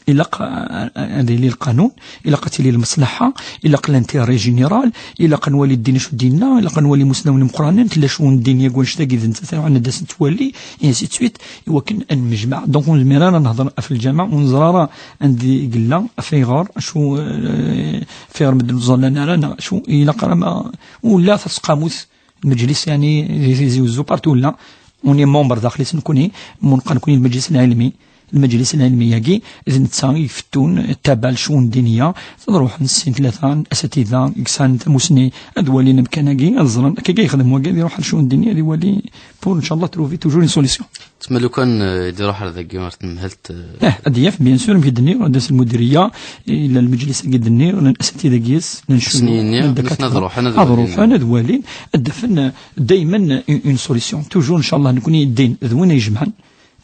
Ilaq, a, a, ad yili lqanun, ilaq ad tili lmeṣlaḥa, ilaq l'intérêt général, ilaq ad nwali ddin acu d-yenna, ilaq ad nwali imusnawen imeqqranen, tella acu n ddin, yak wanect-agi d nettat ara ad as-nettwali, et ainsi de suite, i wakken ad nemmejmaɛ. Donc, ur nezmir ara ad nehder ɣef lǧameɛ, ur neẓra ara anda i yella, af ayɣer, acu, eh, af ayɣer medden ur ẓallan ara, neɣ acu, ilaq ara ma, ula taseqqamut, lmeǧlis, yeɛni, di Tizi Wezzu, partout là, on est membre daxel-is nekni, munqa nekni lmeǧlis lɛilmi, lmeǧlis lɛilmi-agi, d netta i ifettun tabal ccun ddiniya, ad ruḥen sin tlata n asatida i yesɛan tamusni, ad walin amkan-agi, ad ẓren, akka i yexdem wagi, ad iruḥ ar ccun ddiniya, ad iwali, pour, inchallah, trouver toujours une solution. Tma lukan, eh, i d-iruḥ ar dagi, ar temhelt, eh, Eh, ad yaf, bien sûr, amek i d-nniɣ, ad d-tas lmudiriya, illa lmeǧlis-agi d-nniɣ, llan asatid-agi yes, llan ccuyuḥ, Asni-nni, llan nutni ad ddakatra. Ruḥen ad Ad walin. Ruḥen, ad walin, ad d-afen, eh, daymen une, une solution. Toujours, inchallah, nekni ddin, d win ay ijemɛen,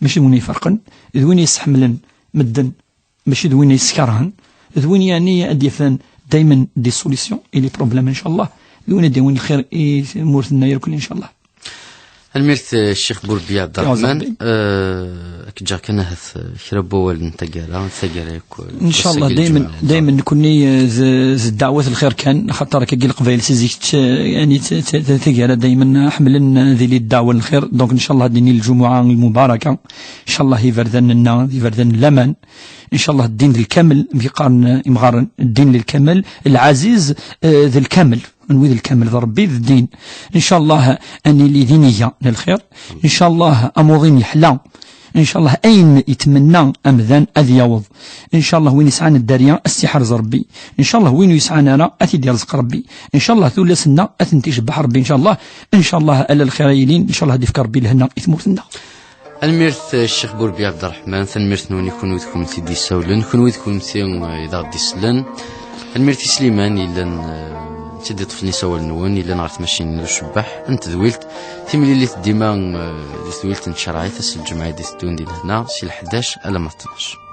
mačči d win ay iferqen, d win ay yesḥemmlen medden, mačči d win ay yeskerhen, d win, yeɛni, ad d-yafen daymen des solutions et les problèmes, inchallah, d win ad d-yawin lxir i tmurt-nneɣ irkelli, inchallah. Almirt, eh, Ccix Burbi Ɛebderreḥman, eh, ad k-ǧǧeɣ kan ahat, eh, kra n wawal n taggara, taggara yakk, eh, Inchallah, ass-agi daymen, lǧemɛa. Daymen nekni, eh, d, d ddeɛwat n lxir kan, axaṭer akkagi Leqbayel si zik, eh, yeɛni, t-, t-, t-, taggara daymen ḥemmlen, eh, ad yili ddeɛwa n lxir. Donc, inchallah, ad d-nini lǧumuɛa lmubaraka. Inchallah, iberdan-nneɣ, d iberdan n laman. Inchallah, ddin d lkamel, amek i qqaren, eh, imɣaren, ddin d lkamel, lɛaziz, eh, d lkamel. n wid lkamel d Ṛebbi d ddin. Ncallah ad nili d iniga n lxir. Ncallah amuḍin yeḥla. Ncallah ayen yetmenna amdan ad yaweḍ. Ncallah win yesɛan dderya ad s-iḥrez Ṛebbi. Ncallah win ur yesɛan ara ad t-id-yerẓeq Ṛebbi. Ncallah tullas-nneɣ ad tent-icebbeḥ Ṛebbi. Ncallah, ncallah ala lxir ay ilin. Ncallah ad ifk Ṛebbi lehna i tmurt-nneɣ. Tanemmirt, eh, Ccix Burbi Ɛebderreḥman, tanemmirt-nwen i kunwi d kunemti d-yessawlen, kunwi d kunemti, eh, i d aɣ-d-isellen. Tanemmirt i Sliman yellan, eh, d-iṭṭfen isawalen-nwen, yellan ɣer tmacinin d ucebbeḥ n tedwilt. Timlilit dima, eh, di tedwilt n tcerɛit, ass n lǧemɛa i d-iteddun di lehna, si leḥdac alamma d tnac.